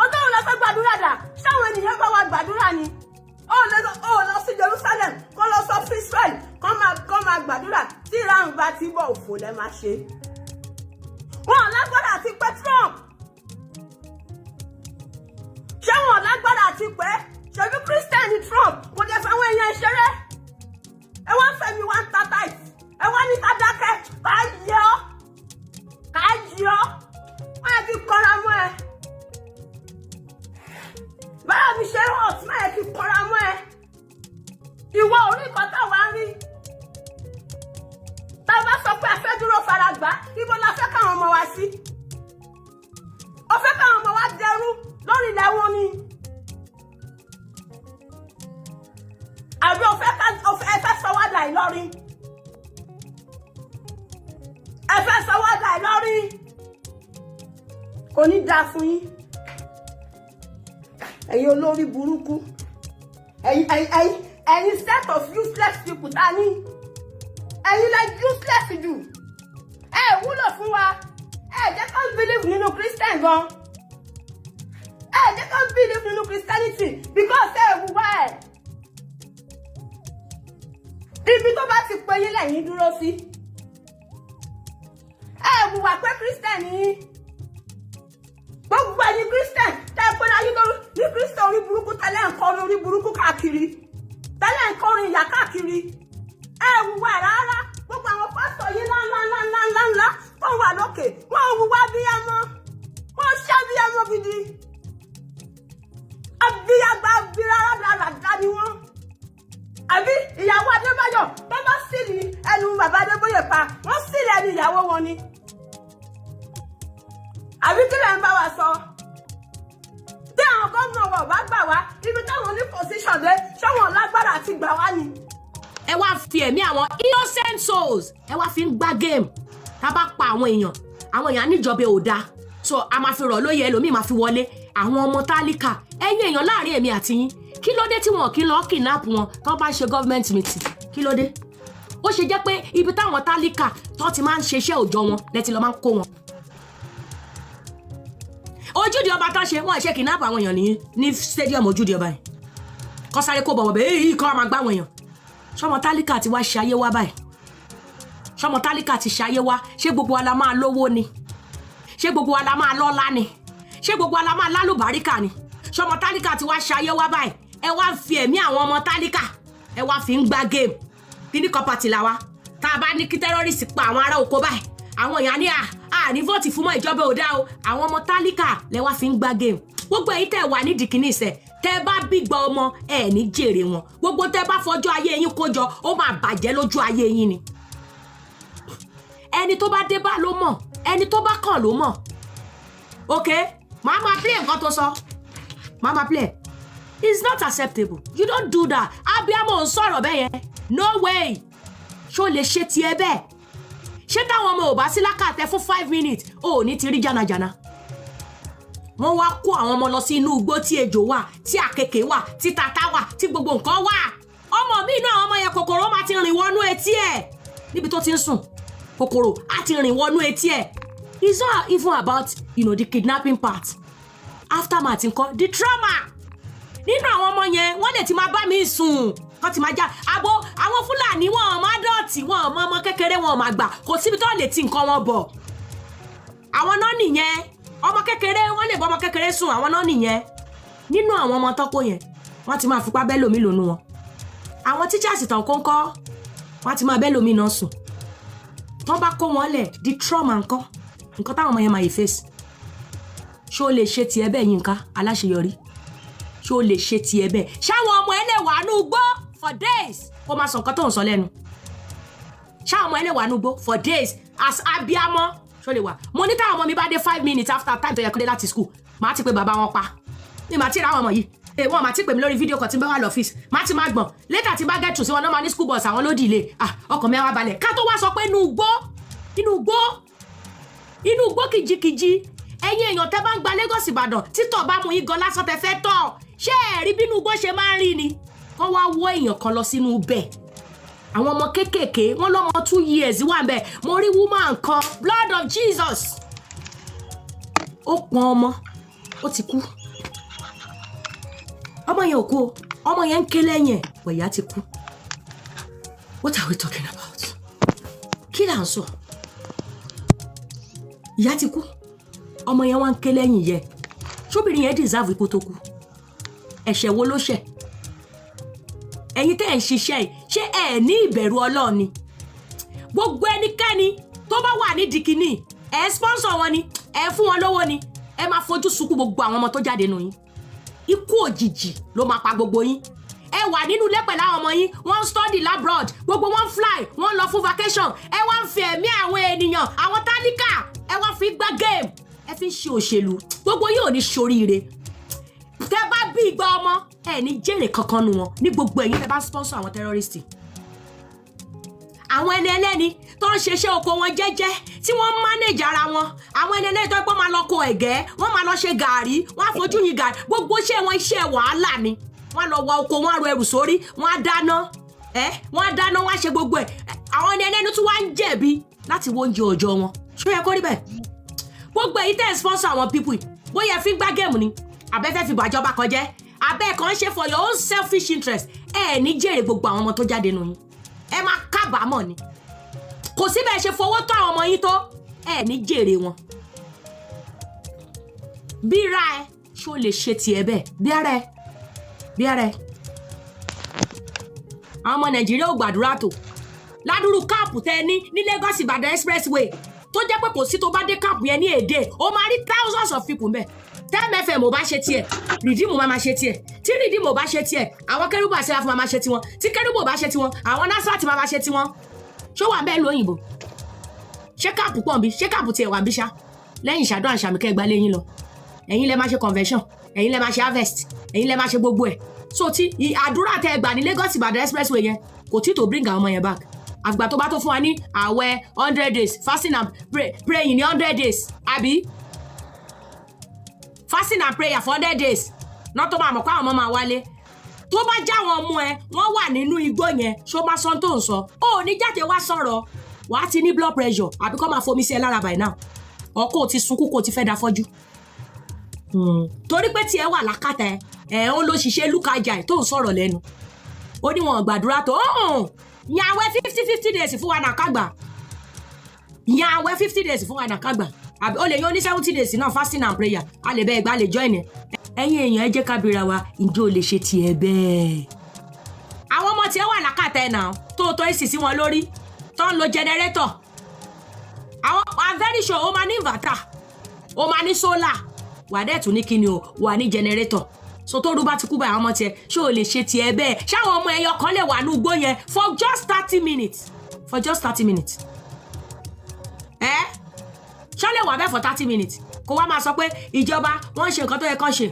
Ọjọ́ wo la fẹ́ gbàdúrà dà? Ṣáwọn ènìyàn bá wa gbàdúrà ni? Ó lọ, ó lọ sí Jerusalem, kó lọ sọ fún Israel kó máa gbàdúrà. Tí ìràrùn bá ti bọ̀, òfò lẹ́ máa ṣe. Wọn ò lágbára àti pé Trump. Ṣé wọn ò lágbára àti pé? Ṣebí Christian ni Trump, kò dé fáwọn èèyàn ìṣeré. Ẹ wá ń fẹ̀mí wá ń ta tight, ẹ wá ní ká dákẹ́. Ká yẹ ọ́, ká yẹ ọ́. Wọ́n yẹ kí kọ́ra mọ́ ẹ. Báyọ̀ mi ṣe hot, má yẹ kí kọ́ra mọ́ ẹ. Ìwọ orí nǹkan táwa ń rí. Tá a bá sọ pé a fẹ́ dúró fara gbá, ibo la fẹ́ káwọn ọmọ wa sí? Ó fẹ́ káwọn ọmọ wa dẹrú lórí ilẹ̀ wọn ni, àbí o fẹ́ ká ẹ fẹ́ sọ wá dà Ìlọrin? Ẹ fẹ́ sọ wá dà Ìlọrin? Kò ní dáa fún yín, ẹ̀yin olórí burúkú, ẹ̀yin set of useless people. Ta ní ẹ̀yin lẹ useless jù? Ẹ wúlò fún wa. Ẹ jẹ́ ká believe nínú Christian gan. Ẹ jẹ́ ká believe nínú Christianity because ẹ wúwa ẹ̀. Ibi tó bá ti pé yín lẹ́yìn dúró sí. Ẹ wùwà pé Christian yín. Gbogbo ẹ̀yin Christian tẹ́ ẹ pé láyé lórí ní Christian, orí burúkú tẹ́lẹ̀ ń kọrin orí burúkú káàkiri, tẹ́lẹ̀ ń kọrin ìyà káàkiri, ẹ wùwà rárá. Gbogbo àwọn pásítọ̀ yín ńlá ńlá ńlá ńlá ńlá tó wà lókè, wọ́n wùwà bíyàmọ́, wọ́n ṣẹ́ bíyàmọ́ gidi. Abíyàgbà abírárádáradá ni wọ́n. Àbí ìyàwó Adébáyọ̀ tó bá sílì ẹnu bàbá Adébóyè pa, wọ́n sílì ẹnu ìyàwó wọn ni, àbí kí lẹ̀ ń bá wa sọ? Tí àwọn gómìnà wa ò bá gbà wá ibi táwọn ní position dé, ṣọ́wọ́n lágbára àti gbà wá ni? Ẹ wá fi ẹ̀mí àwọn innocent souls, ẹ wá fi ń gbá game. Tá a bá pa àwọn èèyàn, àwọn èèyàn níjọba ò dáa, so a máa fi rọ̀ lóye, ẹlòmíì máa fi wọlé. Àwọn ọmọ tálíkà, ẹ̀yin èèyàn, láàrin èmi àti yín, kí ló dé tí wọn kì í lọ kidnap wọn tó bá ń ṣe government meeting? Kí ló dé? Ó ṣe jẹ́ pé ibi táwọn tálíkà tó ti máa ń ṣe iṣẹ́ òòjọ́ wọn lẹ́tí lọ́ máa ń kó wọn? Ojúde Ọba tó ṣe, wọn ṣe kidnap àwọn èèyàn ní stadium Ojúde Ọba yìí, kọ́ sáré kó bọ̀wọ̀ bẹ́ẹ̀ èyí kọ́ máa gbá àwọn èèyàn. Ṣọmọ tálíkà ti wá ṣayé wá báyìí? Ṣọmọ tálíkà ti ṣayé wá? Ṣé gbogbo wa la máa lówó ni? Ṣé gbogbo wa la máa lọ́lá ni? Ṣé gbogbo wa la máa lálùbáríkà ni? Ṣọmọ tálíkà ti wá ṣayé wá báyìí? Ẹ wá fi ẹ̀mí àwọn ọmọ tálíkà, ẹ wá fi ń gbá game. Kíní kan party la wa. Tá a bá ní kí terrorist pa àwọn ará oko báyìí, àwọn èèyàn ní à ní vote fún mọ́, ìjọba ò dá o. Àwọn ọmọ tálíkà lẹ wá fi ń gbá game. Gbogbo èyí tẹ́ wà nídìí kíní ìṣẹ́, tẹ́ bá bígbà ọmọ ẹ ní jèrè wọn. Gbogbo tẹ́ bá fọjọ́ ayé yín kójọ, ó máa bàjẹ́ lójú ayé yín ni. Ẹni tó bá dé bá ló mọ̀, ẹni tó bá kàn ló mọ̀. Ok, màá máa play nǹkan tó sọ, màá máa play. It's not acceptable. You don't do that. Abiyamọ ò ń sọ̀rọ̀ bẹ́ẹ̀ yẹn. No way. Ṣó lè ṣe tiẹ̀ bẹ́ẹ̀? Ṣé táwọn ọmọ ò bá sí lákàtẹ fún 5 minutes, ò ní ti rí jánajàna? Wọ́n wá kó àwọn ọmọ lọ sí inú igbó tí ejò wà, tí àkekèé wà, tí tata wà, tí gbogbo nǹkan wà. Ọmọ mi inú àwọn ọmọ yẹn, kòkòrò máa ti rìn wọnú etí ẹ̀ níbi tó ti ń sùn. Kòkòrò á ti rìn wọnú etí ẹ̀. It's not even about the kidnapping part. Aftermath nǹkan, the trauma nínú àwọn ọmọ yẹn, wọ́n lè ti máa bá mi sùn, kọ́ ti máa já abo. Àwọn Fúlàní, wọn máa dọ̀tí, wọn mọ ọmọ kékeré, wọn máa gbà. Kò síbi tó lè ti nǹkan wọn bọ̀. Àwọn náà nìyẹn. Ọmọ kékeré, wọ́n lè bọ́ ọmọ kékeré sùn. Àwọn náà nìyẹn. Nínú àwọn ọmọ tọ́kọ yẹn, wọ́n ti máa fipá bẹ́ẹ̀ lómi lónú wọn. Àwọn teachers tàn kó ń kọ́, wọ́n ti máa bẹ́ẹ̀ lómi náà sùn. Tán bá kó wọn lẹ̀, the trauma nǹkan nǹkan táwọn ọmọ yẹn máa yìí face. Ṣó o lè ṣe tiẹ̀ bẹ́ẹ̀, Yínká Aláṣeyọrí? Ṣó o lè ṣe tiẹ̀ bẹ́ẹ̀? Ṣáwọn ọmọ ẹ lè wà nú igbó for days kó máa sọ nǹkan tó ń sọ lẹ́nu? Ṣáwọn ọmọ ẹ lè wà nú igbó for days as abiamọ? Ṣó lè wà? Mo ní táwọn ọmọ mi bá dé 5 minutes after time tó yẹ kó dé láti school, màá ti pe bàbá wọn pa ní màá ti ra àwọn ọmọ yìí. Wọn màá ti pè mí lórí fídíò kan tí n bá wà lọ́fíìsì, màá ti máa gbọ̀n. Later tí bá get through sí wọn náà, máa ní school bus àwọn ló dìlé. Ah, ọkàn mi á wá balẹ̀. Ká tó wá sọ pé inú igbó, inú igbó, inú igbó kìjikìji. Ẹ̀yin èèyàn tẹ́ bá ń gba Lagos Ìbàdàn, títọ̀ bá mú yín gan lásán tẹ́ fẹ́ tọ̀, ṣé ẹ rí bínú igbó ṣe máa ń rí ni? Kán wá wọ́ èèyàn kan lọ sínú bẹ́ẹ̀, àwọn ọmọ kéékèèké wọn lọ́mọ 2 years wà ń bẹ̀. Mo rí woman kan, blood of Jesus, ó pọn ọmọ, ó ti kú. Ọmọ yẹn ò kú o, ọmọ yẹn ń ké lẹ́yìn ẹ̀ pẹ̀yà ti kú. What are we talking about? Kí là ń sọ? Ìyá ti kú, ọmọ yẹn wá ń ké lẹ́yìn yẹ. Ṣóbìnrin yẹn deserve ikú tó kú? Ẹ̀ṣẹ̀ wo ló ṣẹ̀? Ẹ̀yin tẹ́ ẹ̀ ń ṣiṣẹ́ yìí, ṣé ẹ̀ ní ìbẹ̀rù Ọlọ́run ni? Gbogbo ẹnikẹ́ni tó bá wà nídìí kínní, ẹ̀ sponsor wọn ni, ẹ̀ fún wọn lówó ni, ẹ máa fojú sunkún gbogbo àwọn ọmọ tó jáde nù yín. Ikú òjijì ló máa pa gbogbo yín. Ẹ wà nínú ilé pẹ̀lú àwọn ọmọ yín, wọ́n ń study l'abroad, gbogbo wọn ń fly, wọ́n ń lọ fún vacation. Ẹ wá ń fi ẹ̀mí àwọn ènìyàn, àwọn tálíkà, ẹ wá fi gbá game, ẹ fi ń ṣe òṣèlú. Gbogbo yín ò ní ṣoríire. Tẹ bá bí igba ọmọ, ẹ ní jèrè kankan nu wọn. Ní gbogbo ẹ̀yin tẹ bá sponsor àwọn terrorist, àwọn ẹni ẹlẹ́ni tó ń ṣeṣẹ́ oko wọn jẹ́jẹ́, tí wọ́n ń manage ara wọn, àwọn ẹni ẹlẹ́ni tó ń pọ́n máa lọ kó ẹ̀gẹ́, wọ́n máa lọ ṣe gàárì, wọ́n á fojú yin gàárì. Gbogbo iṣẹ́ wọn, iṣẹ́ wàhálà ni. Wọ́n á lọ wa oko, wọ́n á ro ẹrù sórí, wọ́n á dáná ẹ, wọ́n á dáná, wọ́n á ṣe gbogbo ẹ̀. Àwọn ẹni ẹlẹ́ni tún wá ń jẹ̀bi láti wo oúnjẹ òòjọ́ wọn. Ṣó yẹ kó rí bẹ́ẹ̀? Gbogbo èyí tẹ́ ẹ̀ sponsor àwọn people yìí, bóyá ẹ fi ń gbá game ni, àbẹ́fẹ́ fi bàjọba kan jẹ́, abẹ́ kan ṣe for your own selfish interest, ẹ ní jèrè gbogbo àwọn ọmọ tó jáde nù yín. Ẹ máa kábàámọ̀ ni. Kò sí bẹ́ẹ̀ ṣe fowó tó àwọn ọmọ yín tó, ẹ ní jèrè wọn. Bíra ẹ, ṣó lè ṣe tiẹ̀ bẹ́ẹ̀? Bí ara ẹ, bí ara ẹ. Àwọn ọmọ Nàìjíríà ò gbàdúrà tó ládùúrú camp tẹ ní ní Lagos Ìbàdàn expressway, tó jẹ́ pé kò sí, tó bá dé camp yẹn ní èdè, ó máa rí thousands of people mbẹ̀. Tẹ́mẹ̀fẹ̀ mo bá ṣe tiẹ̀, Redeem máa ma ṣe tiẹ̀. Tí Redeem ò bá ṣe tiẹ̀, àwọn Kérúbù àti Séráfù máa ma ṣe tiwọn. Tí Kérúbù ò bá ṣe tiwọn, àwọn Násárátì máa ma ṣe tiwọn. Ṣó wà bẹ́ẹ̀ lóyìnbó? Ṣé camp pọ̀ nbí? Ṣé camp tiẹ̀ wà nbí ṣá? Lẹ́yìn ìṣàdó àṣàmì kẹ́ gba léyìn lọ, ẹ̀yin lẹ máa ṣe convention, ẹ̀yin lẹ máa ṣe harvest, ẹ̀yin lẹ máa ṣe gbogbo ẹ̀. So tí àdúrà tẹ gbà ní Lagos Ìbàdàn expressway yẹn kò tí tó bring àwọn ọmọ yẹn back. Àgbà tó bá tó fún wa ní àwẹ̀ 100 days, fasting and praying ní 100 days, àbí fasting and prayer for 100 days náà, tó máa mọ̀ pé àwọn ọmọ máa wálé. Tó bá já àwọn ọmọ ẹ, wọ́n wà nínú igbó yẹn, ṣó máa sọ tó ń sọ? Ó ní jáde wá sọ̀rọ̀. Wàá ti ní blood pressure, àbí kó máa fomi sí ẹ lára by now, ọkọ ò ti sunkún, kó o ti fẹ́ da fọ́jú, torí pé tiẹ̀ wà lákàtà ẹ. Ẹ ó ló ṣiṣẹ́ lúkàjà ẹ̀ tó ń sọ̀rọ̀ lẹ́nu. Ó ní wọn gbàdúrà tó yan àwẹ̀ 50 50 days fún wa nàkàgbà. Yan àwẹ̀ 50 days fún wa nàkàgbà, àbí ó lè yan ní 70 days náà, fasting and prayer. A lè bẹ́ẹ̀ gbà lè join ẹ̀. Ẹ̀yin èèyàn, ẹ jẹ́ ká bira wa, ǹjẹ́ o lè ṣe tiẹ̀ bẹ́ẹ̀? Àwọn ọmọ tiẹ̀ wà lákàtà ẹ̀ náà, tó tó èsì sí wọn lórí, tó ń lo generator. Àwọn, I'm very sure ó máa ní inverter, ó máa ní solar, wà dẹ̀ tún ní kíni o, wà ní generator. So tó rú bá ti kú báyìí, àwọn ọmọ tiẹ̀, ṣé o lè ṣe tiẹ̀ bẹ́ẹ̀? Ṣáwọn ọmọ ẹyọ kan lè wà ní igbó yẹn for just 30 minutes? For just 30 minutes, ẹ ṣọ́ lè wà bẹ́ẹ̀ for 30 minutes? Kó wá máa sọ pé ìjọba wọ́n ń ṣe nǹkan tó yẹ kán ṣe.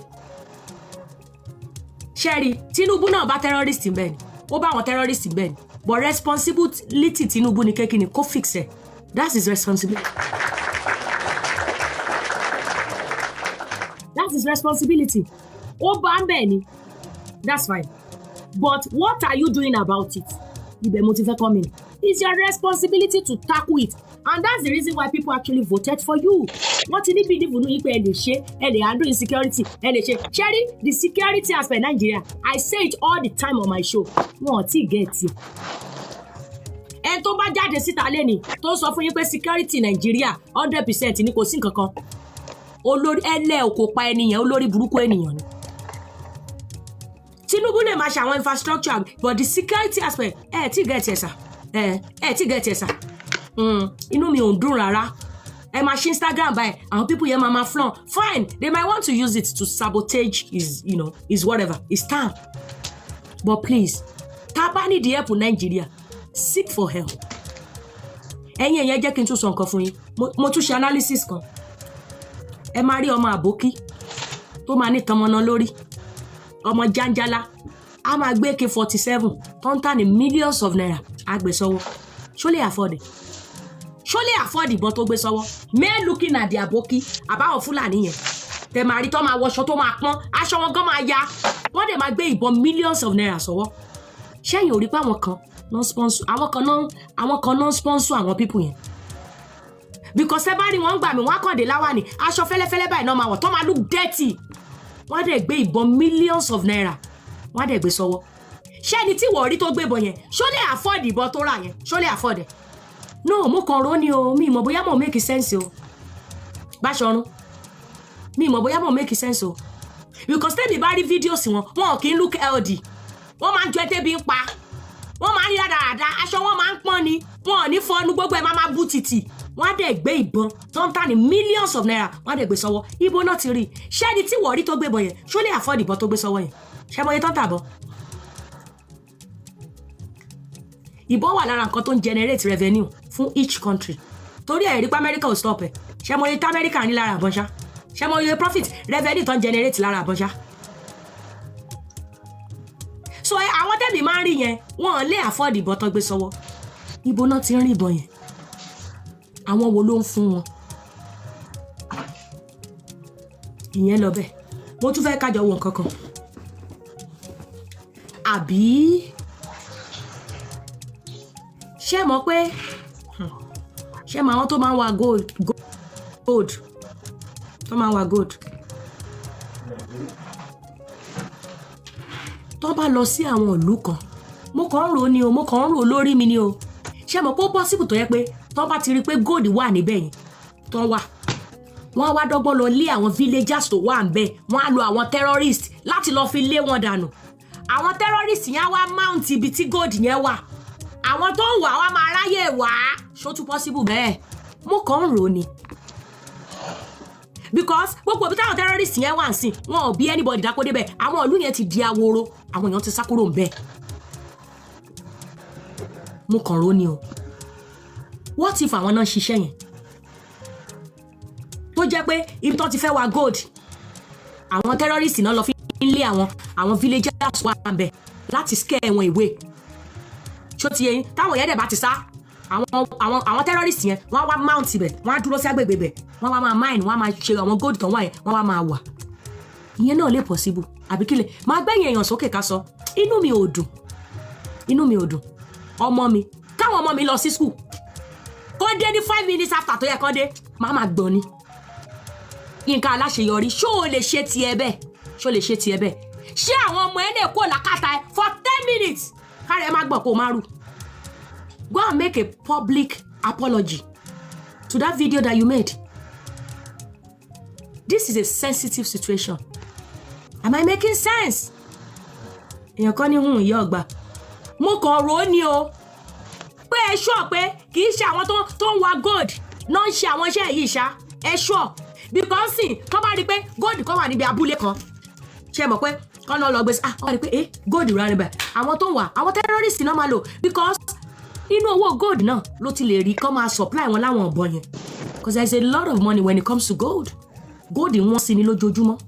Ṣẹ́rí, Tinubu náà bá terrorist bẹ́ẹ̀ ni, ó bá àwọn terrorist bẹ́ẹ̀ ni, but responsibility Tinubu ni kékeré kó fix ẹ̀. That's his responsibility. That's his responsibility. Ó bá ń bẹ̀ ni, that's fine, but what are you doing about it? Ibẹ̀ mo ti fẹ́ come in. It's your responsibility to tackle it, and that's the reason why people actually voted for you. Wọ́n ti ní believe nínú yín pé ẹ lè ṣe, ẹ lè handle insecurity, ẹ lè ṣe. Ṣẹ́rí, the security aspect Nigeria, I say it all the time on my show, wọn ò tí ì get it. Ẹni tó bá jáde síta lẹ́ni tó ń sọ fún yín pé security Nàìjíríà 100% ni, kò sí nǹkan kan, olórí ẹlẹ́ ò kò pa ẹnìyẹn, olórí burúkú ènìyàn ni. Tinubu lè máa ṣe àwọn infrastructure, but the security aspect, ẹ tí get ẹ sà, ẹ tí get ẹ sà. Inú mi ò ń dùn rárá. Ẹ máa ṣí Instagram báyìí, àwọn people yẹn máa máa flaunt. Fine, they might want to use it to sabotage his you know his whatever, his time, but please, tá a bá need help Nàìjíríà, seek for help. Ẹ̀yin ẹ̀yẹn, jẹ́ kí n tún sọ nǹkan fún yín. Mo tún ṣe analysis kan. Ẹ máa rí ọmọ àbókí tó máa ní tọmọnà lórí, ọmọ jáńjálá, a máa gbé AK-47 tó ń tà ní millions of naira, á gbé sọ́wọ́. Ṣó lè afford it? Ṣó lè afford ìbọn tó gbé sọ́wọ́? Men looking at the àbókí àbáwọn Fúlàní yẹn, tẹ máa rí tó máa wọṣọ tó máa pọ́n, aṣọ wọn gan máa ya, wọ́n dẹ̀ máa gbé ìbọn millions of naira sọ́wọ́. Ṣẹ́yìn ò rí pé àwọn kan náà sponsor àwọn kan náà, àwọn kan náà sponsor àwọn people yẹn? Because ẹ bá rí wọn gbà mí, wọn á kàn dé láwàní, aṣọ fẹ́lẹ́fẹ́lẹ́ báyìí náà máa wọ̀, tó máa look dirty. Wọ́n á dẹ̀ gbé ìbọn millions of naira, wọ́n á dẹ̀ gbé sọ́wọ́. Ṣé ẹni tí wọ́n rí tó gbé ìbọn yẹn, ṣó lè afford ìbọn tó rà yẹn? Ṣó lè afford ẹ̀? No, mo kàn rò ní o. Mi ì mọ̀ bóyá mo make sense o. Báṣọ̀run, mi ì mọ̀ bóyá mo make sense o, because tẹ́mi bá rí videos wọn, wọn ò kí ń look healthy. Wọ́n máa ń jọ tẹ́bi ń pa, wọ́n máa ń rí rádaràda, aṣọ wọn máa ń pọ́n ni, wọn ò ní fọnú, gbogbo ẹ̀ máa máa bú títì. Wọ́n á dẹ̀ gbé ìbọn tó ń tà ní millions of naira, wọ́n á dẹ̀ gbé sọ́wọ́. Ibo náà ti rí i? Ṣé ẹni tí wọ́n rí tó gbé ìbọn yẹn, ṣó lè afford ìbọn tó gbé sọ́wọ́ yẹn? Ṣé mọ iye tó ń tà bọ́? Ìbọn wà lára nǹkan tó ń generate revenue fún each country, torí ẹ̀ rí pé America ò stop ẹ̀. Ṣé mọ iye tí America ní lára àbọ̀n ṣá? Ṣé mọ iye profit, revenue tó ń generate lára àbọ̀n ṣá? So àwọn tẹ́mi máa ń rí yẹn, wọ́n lè afford ìbọn tó gbé sọ́wọ́. Ibo náà ti ń rí ìbọn yẹn? Àwọn wo ló ń fún wọn? Ìyẹn lọ bẹ́ẹ̀. Mo tún fẹ́ kájọ wo nǹkan kan. Àbí ṣé mọ̀ pé, ṣé mọ̀ àwọn tó máa ń wa gold, gold tó máa ń wa gold, tó bá lọ sí àwọn ìlú kan? Mo kàn ń rò ó ni o, mo kàn ń rò ó lórí mi ni o. Ṣé mọ̀ pé ó possible tó yẹ pé tó bá ti rí i pé gold wà níbẹ̀ yẹn tó wà, wọ́n á wá dọ́gbọ́n lọ lé àwọn villagers tó wà ńbẹ̀, wọ́n á lo àwọn terrorists láti lọ fi lé wọn dànù. Àwọn terrorists yẹn á wá mount ibi tí gold yẹn wà, àwọn tó ń wà wá máa ráyè wá. Ṣó tún possible bẹ́ẹ̀? Mo kàn ń rò ó ni, because gbogbo ibi táwọn terrorists yẹn wà ń sìn, wọn ò bí anybody dákó débẹ̀. Àwọn ìlú yẹn ti di ahoro, àwọn èèyàn ti sá kúrò ńbẹ̀. Mo kàn rò ó ni o. What if àwọn náà ṣiṣẹ́ yẹn, tó jẹ́ pé ibi tó ti fẹ́ wa gold, àwọn terrorists náà lọ fi ń lé àwọn villagers wà ńbẹ̀ láti scare wọn away? Ṣó ti yé yín? Táwọn yẹn dẹ̀ bá ti sá, àwọn terrorists yẹn, wọ́n á wá mount ibẹ̀, wọ́n á dúró sí agbègbè bẹ̀, wọ́n wá máa mine, wọ́n á máa ṣe àwọn gold tó wà yẹn, wọ́n wá máa wà. Ìyẹn náà lè possible, àbí kílẹ̀ máa gbẹ̀yìn èèyàn sókè ká sọ. Inú mi ò dùn, inú mi ò dùn. Ọmọ mi, káwọn ọmọ mi lọ sí school, kó dé ní 5 minutes after tó yẹ kó dé, máa máa gbọ́n ni. Yínká Aláṣeyọrí, ṣó o lè ṣe tiẹ̀ bẹ́ẹ̀? Ṣó o lè ṣe tiẹ̀ bẹ́ẹ̀? Ṣé àwọn ọmọ ẹ lè kó làkàtà ẹ for 10 minutes kára ẹ má gbọ̀n, kó o má rù? Go and make a public apology to that video that you made. This is a sensitive situation. Am I making sense? Èèyàn kan ní hùn ìyá ọgbà. Mo kàn rò ó ní o, pé ẹ ṣọ́ pé kì í ṣe àwọn tó ń wa gold náà ń ṣe àwọn iṣẹ́ yìí ṣá. Ẹ ṣọ́, because sìn tó bá rí i pé gold kan wà níbi abúlé kan, ṣe mọ̀ pé kọ́ náà lọ gbé sí, ah, wọ́n rí i pé eh, gold rà níbẹ̀, àwọn tó ń wà, àwọn terrorist náà máa lò, because inú owó gold náà ló ti lè rí kọ́ máa supply wọn láwọn ọ̀bọ yẹn, because there is a lot of money when it comes to gold. Gold wọ́n sí ni lójoojúmọ́.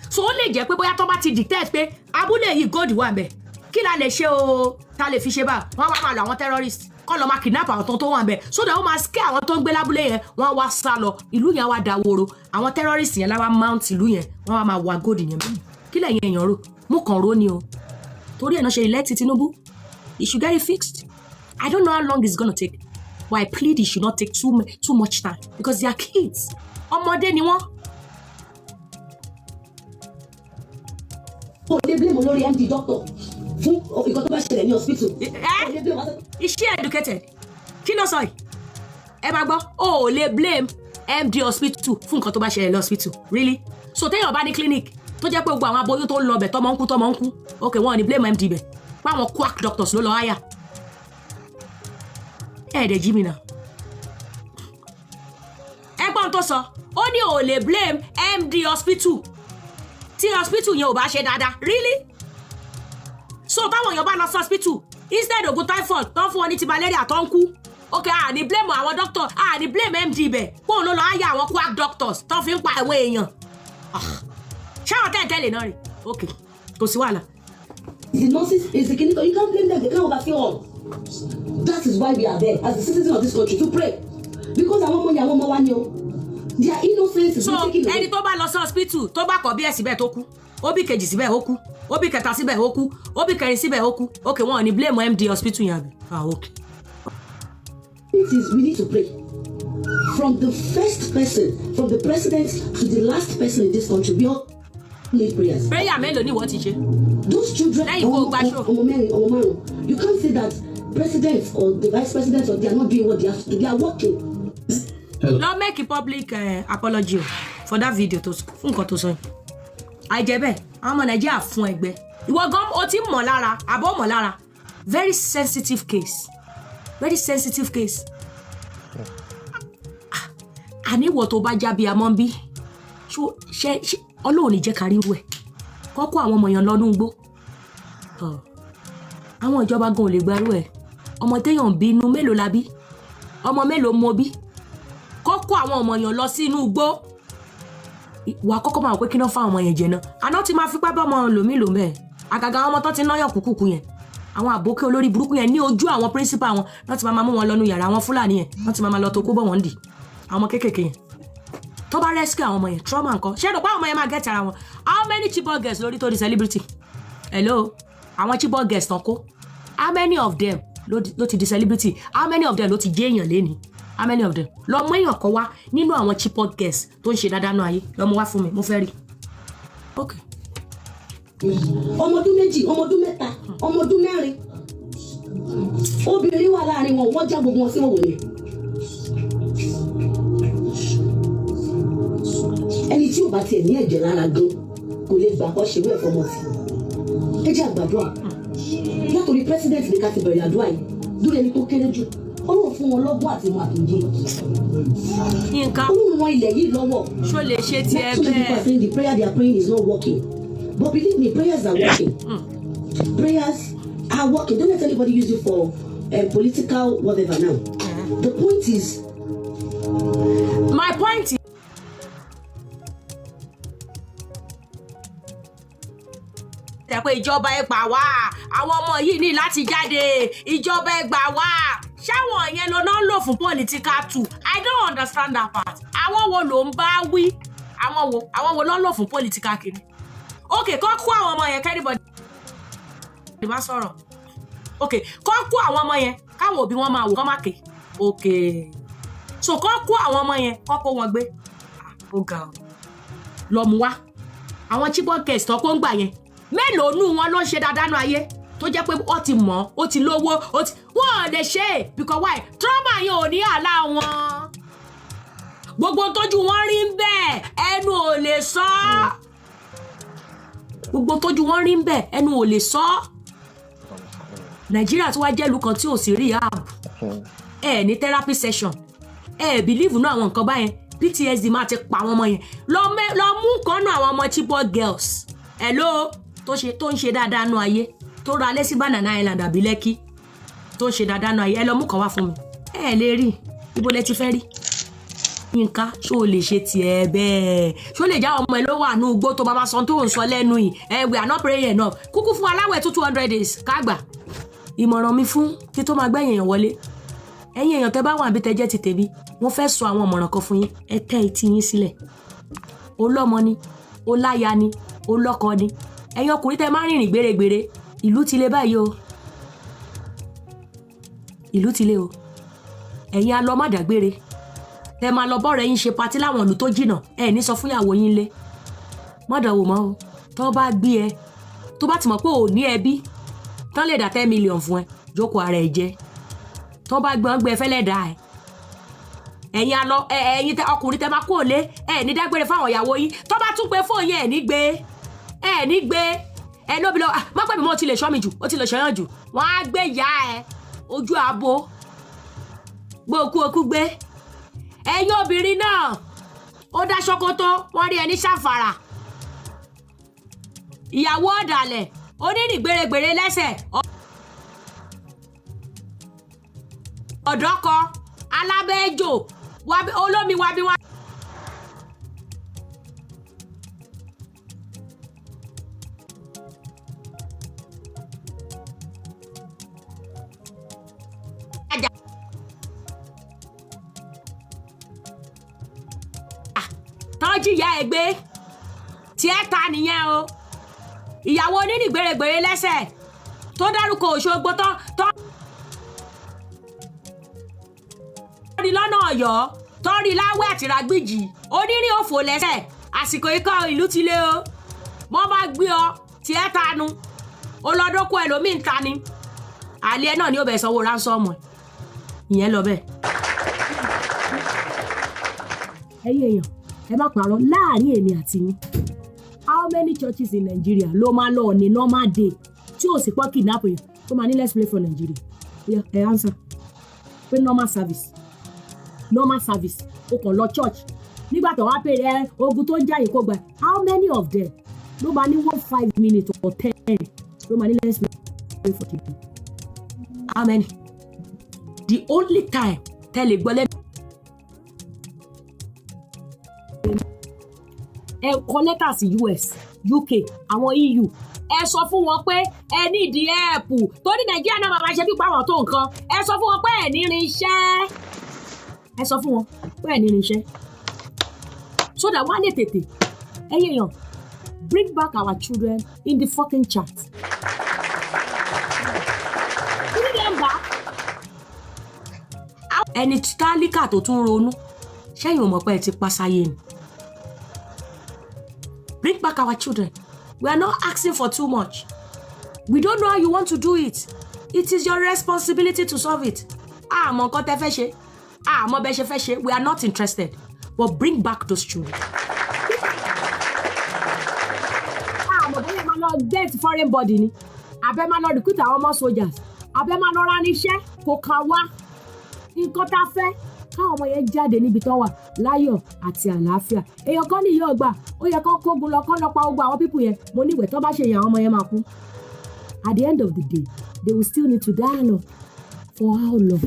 So ó lè jẹ́ pé bóyá tó bá ti detect pé abúlé yìí, gold wà ńbẹ̀, kí la lè ṣe o, ta lè fi ṣe bá wọ́n wá máa lọ àwọn terrorist kọ́ lọ máa kidnap àwọn tó wà ńbẹ̀, so that wọ́n máa scare àwọn tó ń gbé lábúlé yẹn, wọ́n wá sá lọ, ìlú yẹn wá dahoro. Àwọn terrorist yẹn láwá mount ìlú yẹn, wọ́n wá máa wa gold yẹn. Kí lẹ̀yin èèyàn rò? Mo kàn rò ni o. Torí ẹ̀ náà ṣe elect Tinubu. He should get it fixed. I don't know how long it's gonna take, but I plead it should not take too much time, because they are kids. Ọmọdé ni wọ́n. O lè blame olórí MD doctor fún nǹkan tó bá ṣẹlẹ̀ ní hospital. Ẹ O lè blame wọn. Is she educated? Kí ló sọ yìí? Ẹ máa gbọ́, o ò lè blame MD hospital fún nǹkan tó bá ṣẹlẹ̀ ní hospital. Really? So téèyàn bá ní clinic tó jẹ́ pé gbogbo àwọn aboyún tó ń lọ bẹ̀, tọmọ ń kú, tọmọ ń kú, ok, wọn ò ní blame MD bẹ̀ páwọn quack doctors ló lọ háyà. Ẹ̀ẹ́dẹ̀ jí mi náà. Ẹgbọ́n tó sọ, ó ní ò lè blame MD hospital tí hospital yẹn ò bá ṣe dáadáa. Really? So táwọn èèyàn bá lọ sí hospital, instead oògùn typhoid tó ń fún wọn ní ti malaria tó ń kú, ok, a ní blame àwọn doctor, a ní blame MD ibẹ̀ kóun ló lọ hire àwọn quack doctors tó fi ń pa àwọn èèyàn. Ah, ṣé àwọn tẹ́lẹ̀ náà rè? Ok, kò sí wàhálà. The nurses is the clinical. You can't blame them. They can't oversee all. That is why we are there as the citizens of this country to pray, because àwọn ọmọ yẹn, àwọn ọmọ wa ni o. Their innocence is So being taken away. ẹni tó bá lọ sí hospital, tó bá kọ bí ẹ síbẹ̀ tó kú, ó bí kejì síbẹ̀ ó kú, ó bí kẹta síbẹ̀ ó kú, ó bí kẹrin síbẹ̀ ó kú, ok, wọn ò ní blame MD hospital yẹn, àbí? Ah, ok. It is, we need to pray. From the first person, from the president to the last person in this country, we all need prayers. Prayer mélòó ni ìwọ ti ṣe? Those children, Lẹ́yìn kó o gba show. Ọmọ mẹ́rin, ọmọ márùn, you can't say that president or the vice president or they are not doing what they have to do. They are working. Lọ make a public apology o for that video tó fún nǹkan tó sọ yìí. Àìjẹ́ bẹ́ẹ̀, àwọn ọmọ Nàìjíríà fún ẹgbẹ́ ìwọ gan o ti mọ̀ lára àbọ̀ mọ̀ lára. Very sensitive case, very sensitive case. Ah, àníwọ̀ tó bá jábí amọ́ ń bí ṣó ṣe ṣe Ọlọ́run ní jẹ́ ká ríru ẹ̀ kọ́kọ́ àwọn ọmọ yẹn lọ́nú igbó. Ọ̀, àwọn ìjọba gan ò lè gbarú ẹ̀. Ọmọ téèyàn ń bínú mélòó la bí? Ọmọ mélòó mo bí kọ́kọ́ àwọn ọmọ yẹn lọ sínú igbó? Wà á kọ́kọ́ máa wò pé kí náà fáwọn ọmọ yẹn jẹ náà. Àná ti máa fipá bá ọmọ lòmí lò mẹ́ẹ̀, àgàgà àwọn ọmọ tó ti náyàn kúkúkú yẹn, àwọn àbókẹ́ olórí burúkú yẹn, ní ojú àwọn principal wọn wọ́n ti máa mú wọn lọ́nu yàrá àwọn Fúlàní yẹn, wọ́n ti máa lọ tó kó bọ̀ wọ́n dì. Àwọn ọmọ kéékèèké yẹn, tó bá rescue àwọn ọmọ yẹn, trauma nǹkan ṣé rò pé àwọn ọmọ yẹn máa get ara wọn? How many Chibok girls lórí tó di celebrity? Hello? Àwọn Chibok girls tán kó, how many of them ló ti di celebrity? How many of them ló ti jẹ́ èèyàn lénìí? How many of them? Lọ mú èèyàn kan wá nínú àwọn Chibok girls tó ń ṣe dáadáa náà ayé, lọ mú wá fún mi, mo fẹ́ rí. Ok. Ọmọ ọdún 2, ọmọ ọdún 3, ọmọ ọdún 4, obìnrin wà láàrin wọn. Wọ́n já gbogbo wọn sí òwò ni. Ẹni tí ò bá tiẹ̀ ní ẹ̀jẹ̀ lára gan kò lè gbà kọ́ ṣerú ẹ̀ fọmọ sí. Ẹ jẹ́ àgbàdua látòrí president ní ká ti bẹ̀rẹ̀ àdúrà yìí lórí ẹni tó kéré jù. Ọlọ́run fún wọn lọ́gbọ́n àti ìmọ̀ àtòyé. Yínká. Ọlọ́run ran ilẹ̀ yìí lọ́wọ́. Ṣó lè ṣe tiẹ̀ So many people are bẹ́ẹ̀? saying the prayer they are praying is not working. But believe me, prayers are working. Prayers are working. Don't let anybody use it for political whatever now. The point is, My point is, ẹ pé ìjọba ẹ gbà wá, àwọn ọmọ yìí ní láti jáde, ìjọba ẹ gbà wá. Ṣáwọn yẹn ló náà ń lò fún political tool? I don't understand that part. Àwọn wo ló ń bá wí? Àwọn wo ló ń lò fún political kiri? Ok, kọ́ kó àwọn ọmọ yẹn, k'anybody má sọ̀rọ̀. Ok, kọ́ kó àwọn ọmọ yẹn, káwọn òbí wọn máa wò, kọ́ má ké. Ok, so kọ́ kó àwọn ọmọ yẹn, kọ́ kó wọn gbé. Ah, ó ga ọ lọ mú wá. Àwọn Chibok girls tó kó ń gbà yẹn, mélòó nù wọn ló ń ṣe dáadáa nù ayé tó jẹ́ pé ó ti mọ̀, ó ti lówó, ó ti wọ́n ò lè ṣe é? Because why? Trauma yẹn ò ní àlá wọn. Gbogbo tójú wọn rí ń bẹ́ẹ̀, ẹnu ò lè sọ ọ́. Gbogbo tójú wọn rí ń bẹ́ẹ̀, ẹnu ò lè sọ ọ́. Nàìjíríà tó wá jẹ́ ìlú kan tí ò sí rehab, ẹ ní therapy session, ẹ believe nínú àwọn nǹkan báyẹn. PTSD máa ti pa àwọn ọmọ yẹn. Lọ mú kan nù àwọn ọmọ Chibok girls, hello, tó ṣe tó ń ṣe dáadáa nù ayé, tó ra alẹ́ sí Banana Island àbí Lẹ́kì, tó ń ṣe dáadáa nù ayé, ẹ lọ mú kan wá fún mi. Ẹ lè rí. Ibo lẹ ti fẹ́ rí? Yínká, ṣó o lè ṣe tiẹ̀ bẹ́ẹ̀? Ṣó lè já ọmọ ẹ ló wà ní igbó tó máa sọ tó ń sọ lẹ́nu yìí? Ẹ we are not praying enough. Kúkú fún aláwẹ̀ tó 200 days ká gbà. Ìmọ̀ràn mi fún kí tó máa gbẹ̀yìn èèyàn wọlé, ẹ̀yin èèyàn tẹ́ bá wà níbi tẹ́ jẹ́ ti tèmi, wọ́n fẹ́ sọ àwọn ìmọ̀ràn kan fún yín. Ẹ tẹ́ etí yín sílẹ̀. Olọ́mọ ni, oláya ni, olọ́kọ ni, ẹ̀yin ọkùnrin tẹ́ máa ń rìnrìn gbèrègbèrè, ìlú ti le báyìí o, ìlú ti le o. Ẹ̀yin alọ́ má dàgbére, tẹ́ máa lọ bọ́ọ̀rẹ́ yín ṣe party láwọn ìlú tó jìnà, ẹ ní sọ fún ìyàwó yín lé. Mọ́dọ̀ wò mọ́ o. Tó bá gbé ẹ, tó bá ti mọ̀ pé ò ní ẹbí tán lè dá 10 million fún ẹ, jókòó ara ẹ jẹ́. Tó bá gbọ́n gbẹ fẹ́lẹ́ dà ẹ. Ẹ̀yin alọ ẹ, ẹ̀yin tẹ ọkùnrin tẹ máa kó lé, ẹ ní dágbére fáwọn ìyàwó yín. Tó bá tún pé fóònù yẹn, ẹ ní gbé, ẹ ní gbé. Ẹ lóbi lọ, ah, má pẹ́ mi mọ́, ó ti lè ṣọ́ mi jù, ó ti lè ṣọ́yàn jù. Wọ́n á gbé ìyá ẹ ojú ààbò. Bó o kú, okú gbé. Ẹ̀yin obìnrin náà, ó dá ṣòkòtò, wọ́n rí ẹni ṣàfàrà. Ìyàwó ọ̀dàlẹ̀, onírìn gbèrègbèrè lẹ́sẹ̀, ọ̀dọ́kọ alábẹ́jò, olómi wabi wá. Tọ́jú ìyá ẹ gbé tí ẹ ta nìyẹn o. Ìyàwó onírìn gbèrègbèrè lẹ́sẹ̀ tó dárúkọ Òṣogbo tán tó rí lọ́nà Ọ̀yọ́, tó rí láwẹ́ àtìrágbìjì, onírìn òfò lẹ́sẹ̀. Àsìkò ikọ̀ ìlú ti lé o. Wọ́n bá gbé ọ tí ẹ tanu olọ́dọ́kọ ẹlòmíì ń ta ni. Àlẹ́ ẹ náà ni ó bẹ̀ sanwó ransom ẹ̀. Ìyẹn lọ bẹ́ẹ̀. Ẹ̀yin èèyàn, ẹ má parọ́ láàrin èmi àti yín. How many churches in Nigeria ló máa lọ ní normal day tí ò sì pọ́ kidnap yẹn tó máa ní, "Let's pray for Nigeria"? Yeah, ẹ answer pé normal service, normal service, o kàn lọ church nígbà tó wá pè ẹ, ogun tó ń jà yìí kó gbà. How many of them ló máa ní 1 5 minutes or 10 ló máa ní, "Let's pray for Nigeria"? How many? The only time tẹ́lẹ̀ gbọ́ lẹ́nu, ẹ kọ lẹ́tà sí US, UK, àwọn EU, ẹ sọ fún wọn pé ẹ ní ìdí help torí Nàìjíríà náà máa ṣe pípa àwọn tó nǹkan. Ẹ sọ fún wọn pé ẹ ní irinṣẹ́. Ẹ sọ fún wọn pé ẹ ní irinṣẹ́ so that wọ́n á lè tètè. Ẹ̀yin èèyàn, bring back our children in the fucking chat. Bring them back. Ẹni tálíkà tó tún ronú ṣẹ́yìn ò mọ̀ pé ẹ ti pa sáyé ni. Bring back our children. We are not asking for too much. We don't know how you want to do it. It is your responsibility to solve it. Àmọ́ nǹkan tẹ́ fẹ́ ṣe, àmọ́ bẹ́ ṣe fẹ́ ṣe, we are not interested, but bring back those children. Àmọ́ bóyá máa lọ get foreign body ni, àbẹ́ máa lọ recruit àwọn ọmọ soldiers, àbẹ́ máa lọ rán iṣẹ́, kò kàn wá. Nǹkan tá a fẹ́, káwọn ọmọ yẹn jáde níbi tán wà láyọ̀ àti àlàáfíà. Èèyàn kan ní ìyá ọgbà ó yẹ kán kógun lọ, kán lọ pa gbogbo àwọn people yẹn. Mo ní ìwẹ̀ tó bá ṣe yẹn, àwọn ọmọ yẹn máa kú. At the end of the day, they will still need to dialogue. For how long?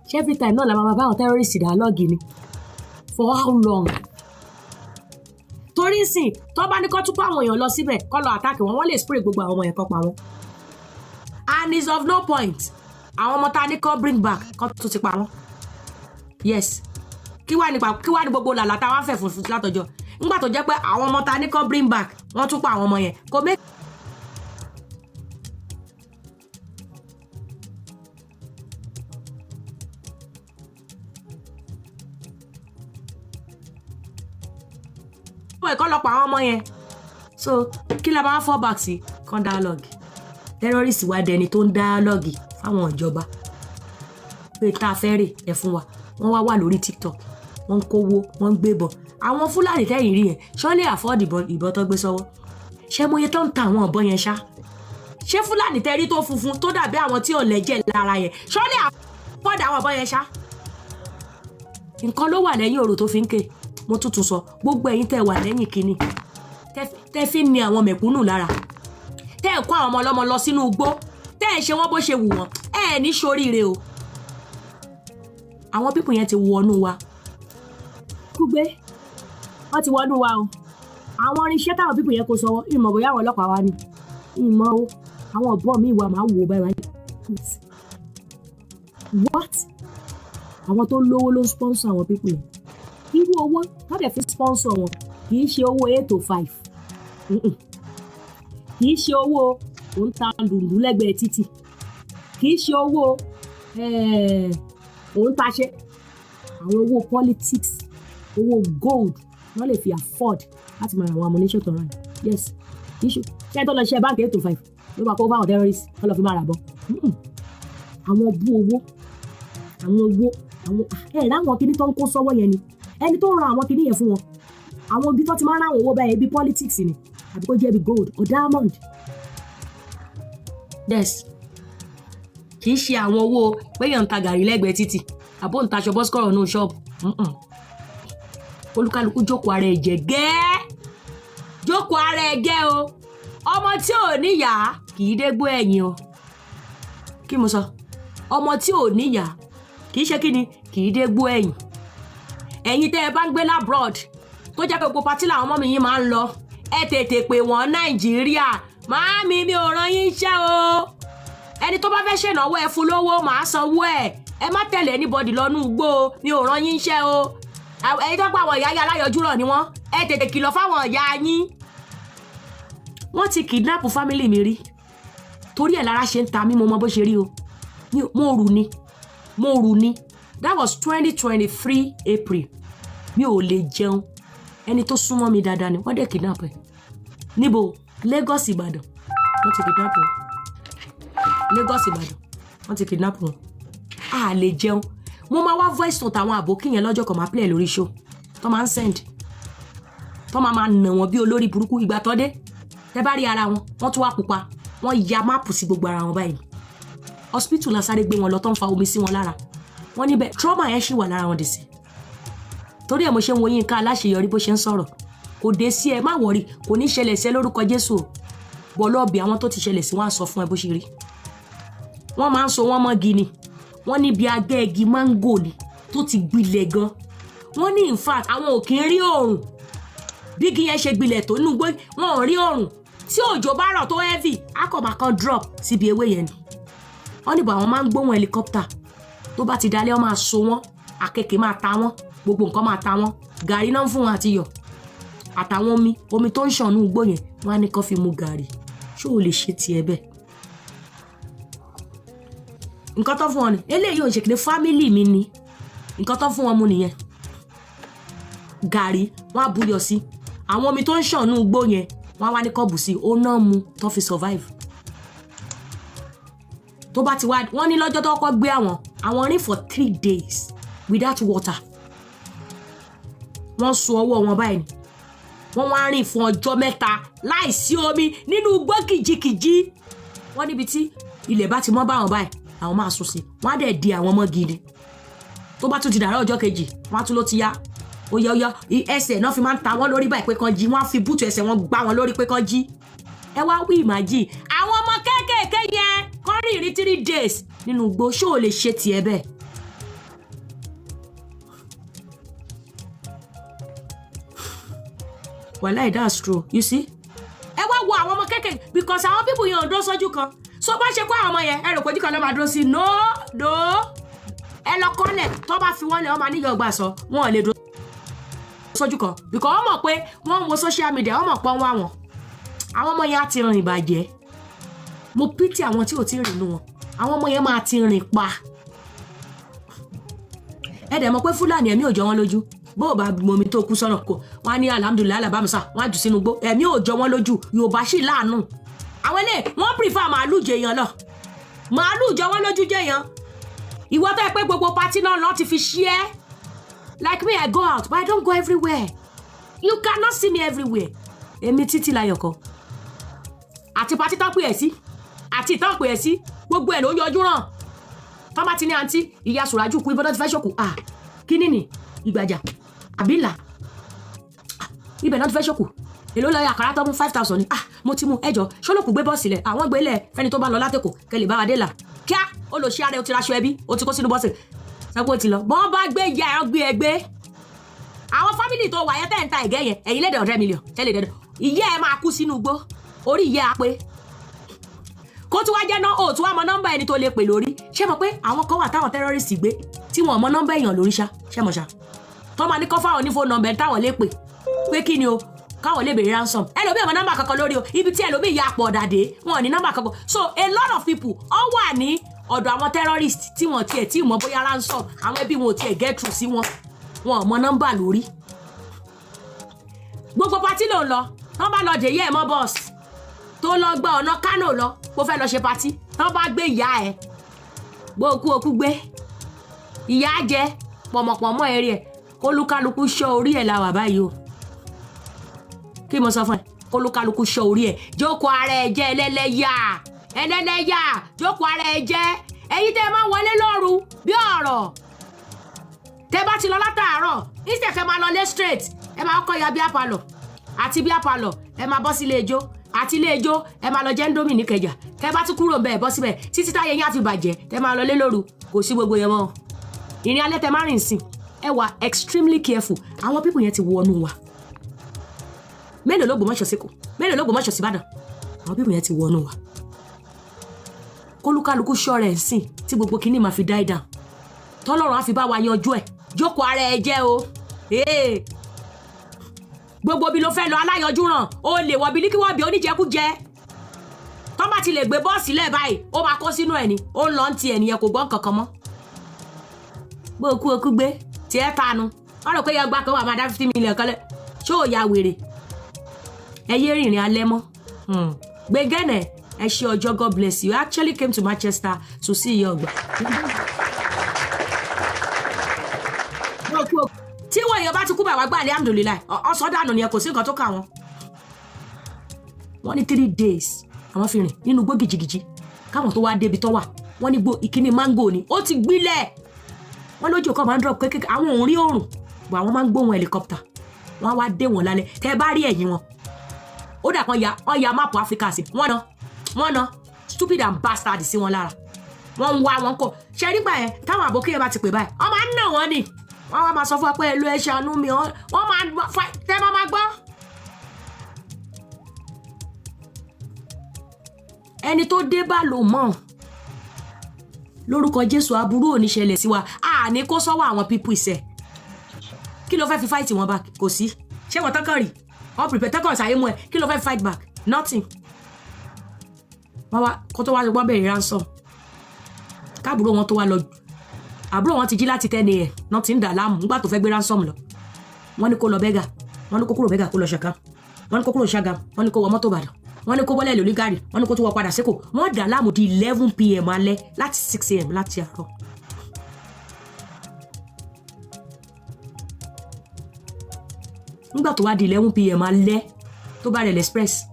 Ṣé every time náà la máa bá àwọn terrorists dialogue ni? For how long? Torí sìn tó bá ní kó tún kó àwọn èèyàn lọ síbẹ̀, kó lọ attack wọn, wọ́n lè spray gbogbo àwọn ọmọ yẹn kó pa wọn. And it's of no point. Àwọn ọmọ tá a ní kó bring back, kó tún ti pa wọn. Yes, kí wàá nípa, kí wàá ní gbogbo làlà tá a wá fẹ̀ fún látọjọ́ nígbà tó jẹ́ pé àwọn ọmọ tá a ní kó bring back, wọ́n tún pa àwọn ọmọ yẹn? Kò make ẹ̀kọ́ lọ pa àwọn ọmọ yẹn. So kí la bá fall back sí? Kan dialogue. Terrorist wá dẹni tó ń dialogue fáwọn ìjọba pé tá a fẹ́ rè ẹ fún wa. Wọ́n wá wà lórí TikTok, wọ́n ń kówó, wọ́n ń gbébọn. Àwọn Fúlàní tẹ́yìn rí yẹn, ṣọ́ lè afford ìbọn tó gbé sọ́wọ́? Ṣé mo yẹ tó ń ta àwọn ìbọn yẹn ṣá? Ṣé Fúlàní tẹ́rí tó funfun tó dàbí àwọn tí ò lẹ́jẹ̀ lára yẹn, ṣọ́ lè afford àwọn ìbọn yẹn ṣá? Nǹkan ló wà lẹ́yìn ọ̀rọ̀ tó fi ń ké. Mo tuntun sọ, gbogbo ẹ̀yin tẹ́ wà lẹ́yìn kínní, tẹ́ fi ń ni àwọn mẹ̀kúnnù lára, tẹ́ ẹ̀ kó àwọn ọmọ ọlọ́mọ lọ sínú igbó, tẹ́ ẹ̀ ṣe wọ́n bó ṣe wù wọ́n, ẹ̀ ní ṣoríire o. Àwọn people yẹn ti wọnú wa kúgbé, wọ́n ti wọnú wa o. Àwọn irinṣẹ́ táwọn people yẹn kó sọ́wọ́, ìmọ̀ bóyá àwọn ọlọ́pàá wa ni ìmọ̀ o. Àwọn ọ̀bọ̀n mi wà, máa wò báyìí. What? Àwọn tó lówó ló ń sponsor àwọn people yẹn. Irú owó tó dẹ̀ fi sponsor wọn kì í ṣe owó 8 to 5, kì í ṣe owó òun ta dùndún lẹ́gbẹ̀ẹ́ títì, kì í ṣe owó òun taṣẹ́. Àwọn owó politics, owó gold, wọ́n lè fi afford láti máa ra àwọn ammunition tó rà yìí. Yes, kì í ṣe ṣé tó lọ ṣe báńkì 8 to 5 ló máa kó fáwọn terrorists kó lọ fi máa rà bọ́. Àwọn bú owó, àwọn owó, àwọn ẹ̀ ráwọn kinní tó ń kó sọ́wọ́ yẹn ni. Ẹni tó ń ra àwọn kinní yẹn fún wọn, àwọn ibi tó ti máa ń ráwọn owó báyìí, ibi politics ni, àbí kó jẹ́ ibi gold or diamond. Yes, Kì í ṣe àwọn owó péyàn ń ta gàrí lẹ́gbẹ̀ẹ́ títì, àbó ń taṣọ bọ́sikọ̀rọ̀ nù ṣọ́ọ̀bù. Olúkálukú jókòó ara ẹ̀ jẹ́ gẹ́ẹ́, jókòó ara ẹ̀ jẹ́ o. Ọmọ tí ò níyàá kì í dégbò ẹ̀yìn o. Kí mo sọ? Ọmọ tí ò níyàá kì í ṣe kí ni? Kì í dégbò ẹ̀yìn. Ẹ̀yin tẹ́ ẹ bá ń gbé l'abroad, tó jẹ́ pé gbogbo party làwọn ọmọ mi yín máa ń lọ, ẹ tètè pè wọ́n Nàìjíríà. Màámi, mi ò rán yín iṣẹ́ o. Ẹni tó bá fẹ́ ṣènáwó, ẹ fún lówó, màá sanwó ẹ̀. Ẹ má tẹ̀lé anybody lọ́nú igbó o, mi ò rán yín iṣẹ́ o. Ẹ̀yin tó pa àwọn ìyá yín, aláyọjú rọ̀ ni wọ́n. Ẹ tètè kìlọ̀ fáwọn ìyá yín. Wọ́n ti kidnap family mi rí, torí ẹ̀ lára ṣe ń ta mí. Mo mọ bó ṣe rí o. Mo rù ni, mo rù ni. That was 2023 April. Mi ò lè jẹun. Ẹni tó súnmọ́ mi dáadáa ni wọ́n dẹ̀ kidnap ẹ̀. Níbo? Lagos Ìbàdàn. Wọ́n ti kidnap wọn. Lagos Ìbàdàn, wọ́n ti kidnap wọn. A lè jẹun. Mo máa wá voice note àwọn àbókí yẹn lọ́jọ́ kan, máa play lórí show tó máa ń send, tó máa máa nà wọ́n bí olórí burúkú. Ìgbà tó dé, tẹ́ bá rí ara wọn, wọ́n tún wá pupa, wọ́n ya map sí gbogbo ara wọn báyìí. Hospital la sáré gbé wọn lọ, tó ń fa omi sí wọn lára. Wọ́n níbẹ̀ trauma yẹn ṣì wà lára wọn dì sí. Torí ẹ̀ mo ṣe ń wo Yínká Aláṣeyọrí, bó ṣe ń sọ̀rọ̀, kò dé sí ẹ. Má worry, kò ní ṣẹlẹ̀ sí ẹ lórúkọ Jésù o. Bọ̀ lọ́ọ̀bì àwọn tó ti ṣẹlẹ̀ sí wọn á sọ fún ẹ bó ṣe rí. Wọ́n máa ń so wọ́n mọ́gi ni. Wọ́n níbi agẹ́ igi máńgò ni tó ti gbilẹ̀ gan. Wọ́n ní in fact, àwọn ò kí ń rí òòrùn. Bí igi yẹn ṣe gbilẹ̀ tó nínú igbó, wọn ò rí òòrùn. Tí òjò bá rọ̀ tó heavy, á kàn máa kan drop síbi ewé yẹn ni. Wọ́n níbo àwọn máa ń gbóhùn helicopter. Tó bá ti dalẹ̀, wọ́n máa so wọ́n, àkekèé máa ta wọ́n, gbogbo nǹkan máa ta wọ́n. Gàrí náà ń fún wọn àti iyọ̀ àtàwọn omi, omi tó ń ṣàn ní igbó yẹn, wọ́n á ní kó fi mu gàrí. Ṣé o lè ṣe tiẹ̀ bẹ́ẹ̀? Nǹkan tó fún wọn ni eléyìí ò ń ṣe kìíní. Family mi ni nǹkan tó fún wọn mu nìyẹn. Gàrí, wọ́n á buyọ̀ sí àwọn omi tó ń ṣàn ní igbó yẹn, wọ́n á wá ní kọ́ọ̀bù sí ó náà mu tó fi survive. Tó bá ti wá, wọ́n ní lọ́jọ́ tó kọ́kọ́ gbé àwọn, àwọn rìn for 3 days without water. Wọ́n so ọwọ́ wọn báyìí ni wọ́n wá rìn fún ọjọ́ 3 láìsí omi nínú igbó kìjikìji. Wọ́n níbi tí ilẹ̀ bá ti mọ́ báwọn báyìí, àwọn máa sùn sí. Wọ́n á dẹ̀ di àwọn ọmọ gidi. Tó bá tún ti dàrá ọjọ́ kejì, wọ́n á tún ló ti yá, ó yá, ó yá. Ẹsẹ̀ náà fi máa ń ta wọ́n lórí báyìí pé kán jí. Wọ́n á fi búùtù ẹsẹ̀ wọn gbá wọn lórí pé kán jí. Ẹ wá wí, imagine àwọn ọmọ kéékèèké yẹn kán rìn rí 3 days nínú igbó. Ṣó o lè ṣe tiẹ̀ bẹ́ẹ̀? Wàláì, that's true. You see, ẹ wá wo àwọn ọmọ kéékèèké, because àwọn people yẹn ò dúró sójú kan. So bá ṣe kó àwọn ọmọ yẹn, ẹ rò pé ojú kan ló máa dúró sí? No, no. Ẹ lọ kọ́lẹ̀, tó bá fi wọ́n lẹ̀, wọ́n máa níyọ̀ gbà sọ. Wọn ò lè dúró sójú kan because wọ́n mọ̀ pé wọ́n ń wo social media, wọ́n mọ̀ pé wọ́n wá wọn. Àwọn ọmọ yẹn á ti rìn ìbàjẹ́. Mo pity àwọn tí ò tí ì rìn nù wọn. Àwọn ọmọ yẹn máa ti rìn pa. Ẹ dẹ̀ mọ̀ pé Fúlàní, ẹ̀mí ò jọ wọ́n lójú. Bó o bá momi tó kú sọ́nà kó wọ́n á ní alhamdulillahi alábàmísà, wọ́n á jù sínú igbó. Ẹ̀mí ò jọ wọ́n lójú. Yorùbá sì láàánú. Àwọn eléyìí, wọ́n prefer màálù jẹyàn lọ. Màálù jọ wọ́n lójú jẹyàn. Ìwọ tó yẹ pé gbogbo party náà lọ ti fi ṣí ẹ́. Like me, I go out, but I don't go everywhere. You cannot see me everywhere. Èmi títí láyọ̀ kọ àti party tán pè ẹ́ sí àti ìtàn pè ẹ́ sí, gbogbo ẹ̀ ló ń yọjú ràn. Tọ́ bá ti ní àǹtí ìyá Sùràjù kú, ibodàn ti fẹ́ ṣòkù, à kíní ni ìgbàjà àbílà, ibẹ̀ náà ti fẹ́ ṣòkù. Èló lọ àkàrà tó mú? 5,000 ni. Ah, mo ti mú ẹjọ́ ṣọlọ́kù gbé bọ́ọ̀sì lẹ̀, àwọn gbé lẹ̀ fẹ́ni tó bá lọ látẹ̀kọ̀ kẹlẹ̀ bá wa dé là kíá. Ó lọ ṣí ara ẹ, ó ti raṣọ ẹbí, ó ti kó sínú bọ́ọ̀sì sẹ́kó ti lọ. Bọ́n bá gbé ìyá ẹ̀ gbé ẹ gbé àwọn family tó wà yẹn tẹ́ ń ta ẹ̀gẹ́ yẹn, ẹ̀yin lédè 100 million tẹ́lẹ̀ dẹ́dọ̀, ìyá ẹ̀ máa kú sínú igbó. Orí ìyá ẹ̀ á pé kó tún wá jẹ́ náà, ó tún wá mọ nọ́mbà ẹni tó lè pè lórí. Ṣé mọ̀ pé àwọn kan wà táwọn terrorist gbé tí wọn mọ nọ́mbà èèyàn lórí ṣá? Ṣé mọ̀ ṣá tọ́ máa ní kọ́ fáwọn ní phone number táwọn lè pè pé kí ni o, káwọn lè béèrè ransom. Ẹlòmíì ọmọ nọ́mbà kankan lórí o. Ibi tí ẹlòmíì ya pọ̀ dàdé, wọn ò ní nọ́mbà kankan. So a lot of people ọ wà ní ọ̀dọ̀ àwọn terrorist tí wọ́n tiẹ̀ tí mọ̀ bóyá ransom, àwọn ẹbí wọn ò tiẹ̀ get through sí wọn, wọn ò mọ nọ́mbà lórí. Gbogbo party ló ń lọ. Wọ́n bá lọ dè yẹ́ ẹ̀ mọ́ bọ́ọ̀sì tó lọ gba ọ̀nà Kánò lọ kó fẹ́ lọ ṣe party, wọ́n bá gbé ìyá ẹ̀ gbókú okú gbé ìyá jẹ pọ̀mọ̀pọ̀mọ́ ẹ̀rí ẹ̀. Kólúkálukú ṣọ́ orí ẹ̀ la wà báyìí o. Kí mo sọ fún ẹ? Kólúkálukú ṣọ́ orí ẹ̀. Jókòó ara ẹ̀ jẹ́. Ẹlẹ́lẹ́yà, ẹlẹ́lẹ́yà, jókòó ara ẹ̀ jẹ́. Ẹ̀yin tẹ́ ẹ máa wọlé lóru bí ọ̀rọ̀, tẹ́ bá ti lọ látàárọ̀, instead kẹ́ máa lọ lé straight, ẹ máa kọ́ ya beer parlour, àti beer parlour, ẹ máa bọ́ sí ilé ijó, àti ilé ijó, ẹ máa lọ jẹ Indomie níkẹjà. Tẹ́ bá tún kúrò ńbẹ̀, bọ́ síbẹ̀ títí táyé yín á fi bàjẹ́. Tẹ́ máa lọ lé lóru, kò sí gbogbo yẹn mọ́. Ìrìn alẹ́ tẹ́ máa rìn sìn, ẹ wà extremely careful. Àwọn people yẹn ti wọnú wa. Mélòó ló gbòmọ̀ṣọ̀ sí kù? Mélòó ló gbòmọ̀ṣọ̀ sí Ìbàdàn? Àwọn people yẹn ti wọnú wa. Kólúkálukú ṣọ́ra ẹ̀ sìn tí gbogbo kinní máa fi die down, tọ́lọ́run á fi bá wa yanjú ẹ̀. Jókòó ara ẹ jẹ́ o. Ee. Gbogbo bí ló fẹ́ lọ, aláyanjú ràn ó lè wọ̀ bílíkì wọ̀ bí oníjẹkújẹ. Tó bá ti lè gbé bọ́ọ̀sì lẹ̀ báyìí, ó máa kó sínú ẹ̀ ni. Ó ń lọ ń ti ẹ̀ nìyẹn, kò gbọ́ nǹkan kan mọ́. Bó o kú, o kú gbé tiẹ̀ tanu. Wọ́n rò pé yẹn gba kan wà máa dá 50 million kan lẹ̀. Ṣó o ya wèrè? Ẹ yé rìnrìn alẹ́ mọ́. Gbẹgẹ́nẹ̀, ẹ ṣe ọjọ́. God bless you. I actually came to Manchester to see ìyá ọgbà. Tí wọ́n èèyàn bá ti kú bá wá gbà, alhamdulillahi, ọ̀sán dànù nìyẹn, kò sí nǹkan tó kà wọ́n. Wọ́n ní 3 days àwọn fi rìn nínú igbó gìjìgìjì káwọn tó wá débi tó wà. Wọ́n ní gbó ìkíní mango ni ó ti gbilẹ̀. Wọ́n lójú kan máa ń drop kékeré, àwọn ò rí òrùn bọ̀, àwọn máa ń gbóhùn helicopter. Wọ́n á wá dé wọn lálẹ́. Tẹ́ bá rí ẹ̀yìn wọn, ó dà kan ya wọ́n ya map Áfíríkà sí. Wọ́n na stupid and bastard sí wọn lára. Wọ́n ń wá wọn kọ ṣe nígbà yẹn, táwọn àbókí yẹn bá ti pè báyìí, wọ́n máa ń nà wọ́n ni. Wọ́n wá máa sọ fún wa pé èlò ẹ ṣàánú mi. Wọ́n máa tẹ́ máa gbọ́. Ẹni tó dé bá lò mọ́ lórúkọ Jésù, aburú ò ní ṣẹlẹ̀ sí wa. Àní kó sọ́wọ́ àwọn people ìṣẹ̀. Kí ló fẹ́ fi fight wọn back? Kò sí. Ṣé wọ́n tán kàn rí all prepare tán kàn ṣàyé mú ẹ? Kí ló fẹ́ fi fight back? Nothing. Wọ́n wá kó tó wá gbọ́n bẹ̀rẹ̀ ransom káàbúrò wọn tó wá lọ. Àbúrò wọn ti jí láti 10 a.m. náà ti ń dà láàmú nígbà tó fẹ́ gbé ransom lọ. Wọ́n ní kó lọ Berger, wọ́n ní kó kúrò Berger kó lọ Ṣàgám, wọ́n ní kó kúrò Ṣàgám, wọ́n ní kó wọ mọ́tò Ìbàdàn, wọ́n ní kó bọ́lẹ̀ lórí gàrí, wọ́n ní kó tó wọ padà sékò. Wọ́n dà láàmú di 11 p.m. alẹ́ láti 6 a.m. láti àárọ̀. Nígbà tó wá di 11 p.m. alẹ́, tó bá rẹ̀ express,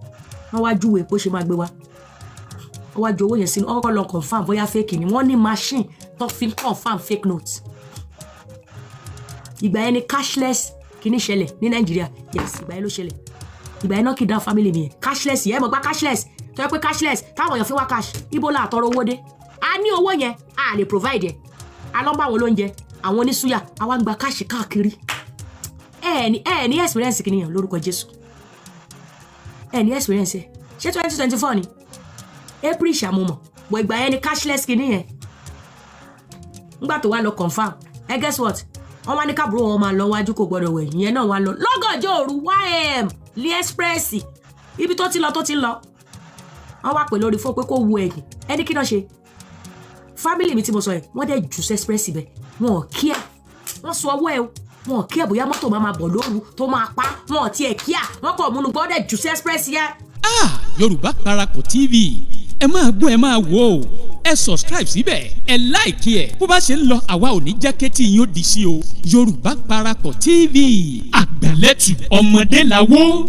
wọ́n wá júwe bó ṣe máa gbé wa. Wọ́n wá ju owó yẹn sínú ọkọ̀ lọ confirm bóyá fake ni. Wọ́n ní machine tó fi confirm fake note. Ìgbà yẹn ni cashless kìíní ṣẹlẹ̀ ní Nàìjíríà. Yes, ìgbà yẹn ló ṣẹlẹ̀. Ìgbà yẹn náà kì í dá family mi yẹn cashless yẹn. Mọ̀ gba cashless tó yẹ pé cashless táwọn èèyàn fi wá cash. Ibo la àtọrọ owó dé? A ní owó yẹn, a lè provide ẹ̀. A lọ bá àwọn olóúnjẹ, àwọn oníṣúyà, àwa ń gba cash káàkiri. Ẹ ní experience kìíní yẹn lórúkọ Jésù. Ẹ ní experience ẹ. Ṣé 2024 ni April ṣàmùmọ̀ bọ̀? Ìgbà yẹn ni cashless kìíní yẹn. Ńgbà tó wá lọ confirm ẹ, guess what? Wọ́n wá ní káàbùrò wọn máa lọ wájú, kò gbọdọ̀ wẹ̀. Ìyẹn náà wá lọ lọ́gànjọ́ òru 1 a.m. ní express ibi tó ti lọ, tó ti lọ. Wọ́n wá pè lórí fún pé kó wo ẹ̀yìn. Ẹni kí náà ṣe family mi tí mo sọ yẹn, wọ́n dẹ̀ jù sí express ibẹ̀. Wọn ò kíá, wọ́n sọ ọwọ́ ẹ o. Wọn ò kíá bóyá mọ́tò máa máa bọ̀ lóru tó máa pa wọn. Ò tiẹ̀ kíá, wọ́n kọ̀ múnú gbọ́dẹ̀ jù sí express yẹn. Ah, Yorùbá Parapọ̀ TV, ẹ máa gbọ́, ẹ máa wò ó. Ẹ subscribe síbẹ̀, ẹ like ẹ̀. Bó bá ṣe ń lọ, àwa ò ní jẹ́ kétí yín ó di sí o. Yorùbá Parapọ̀ TV, àgbàlẹ́tù ọmọdé làwọ̀.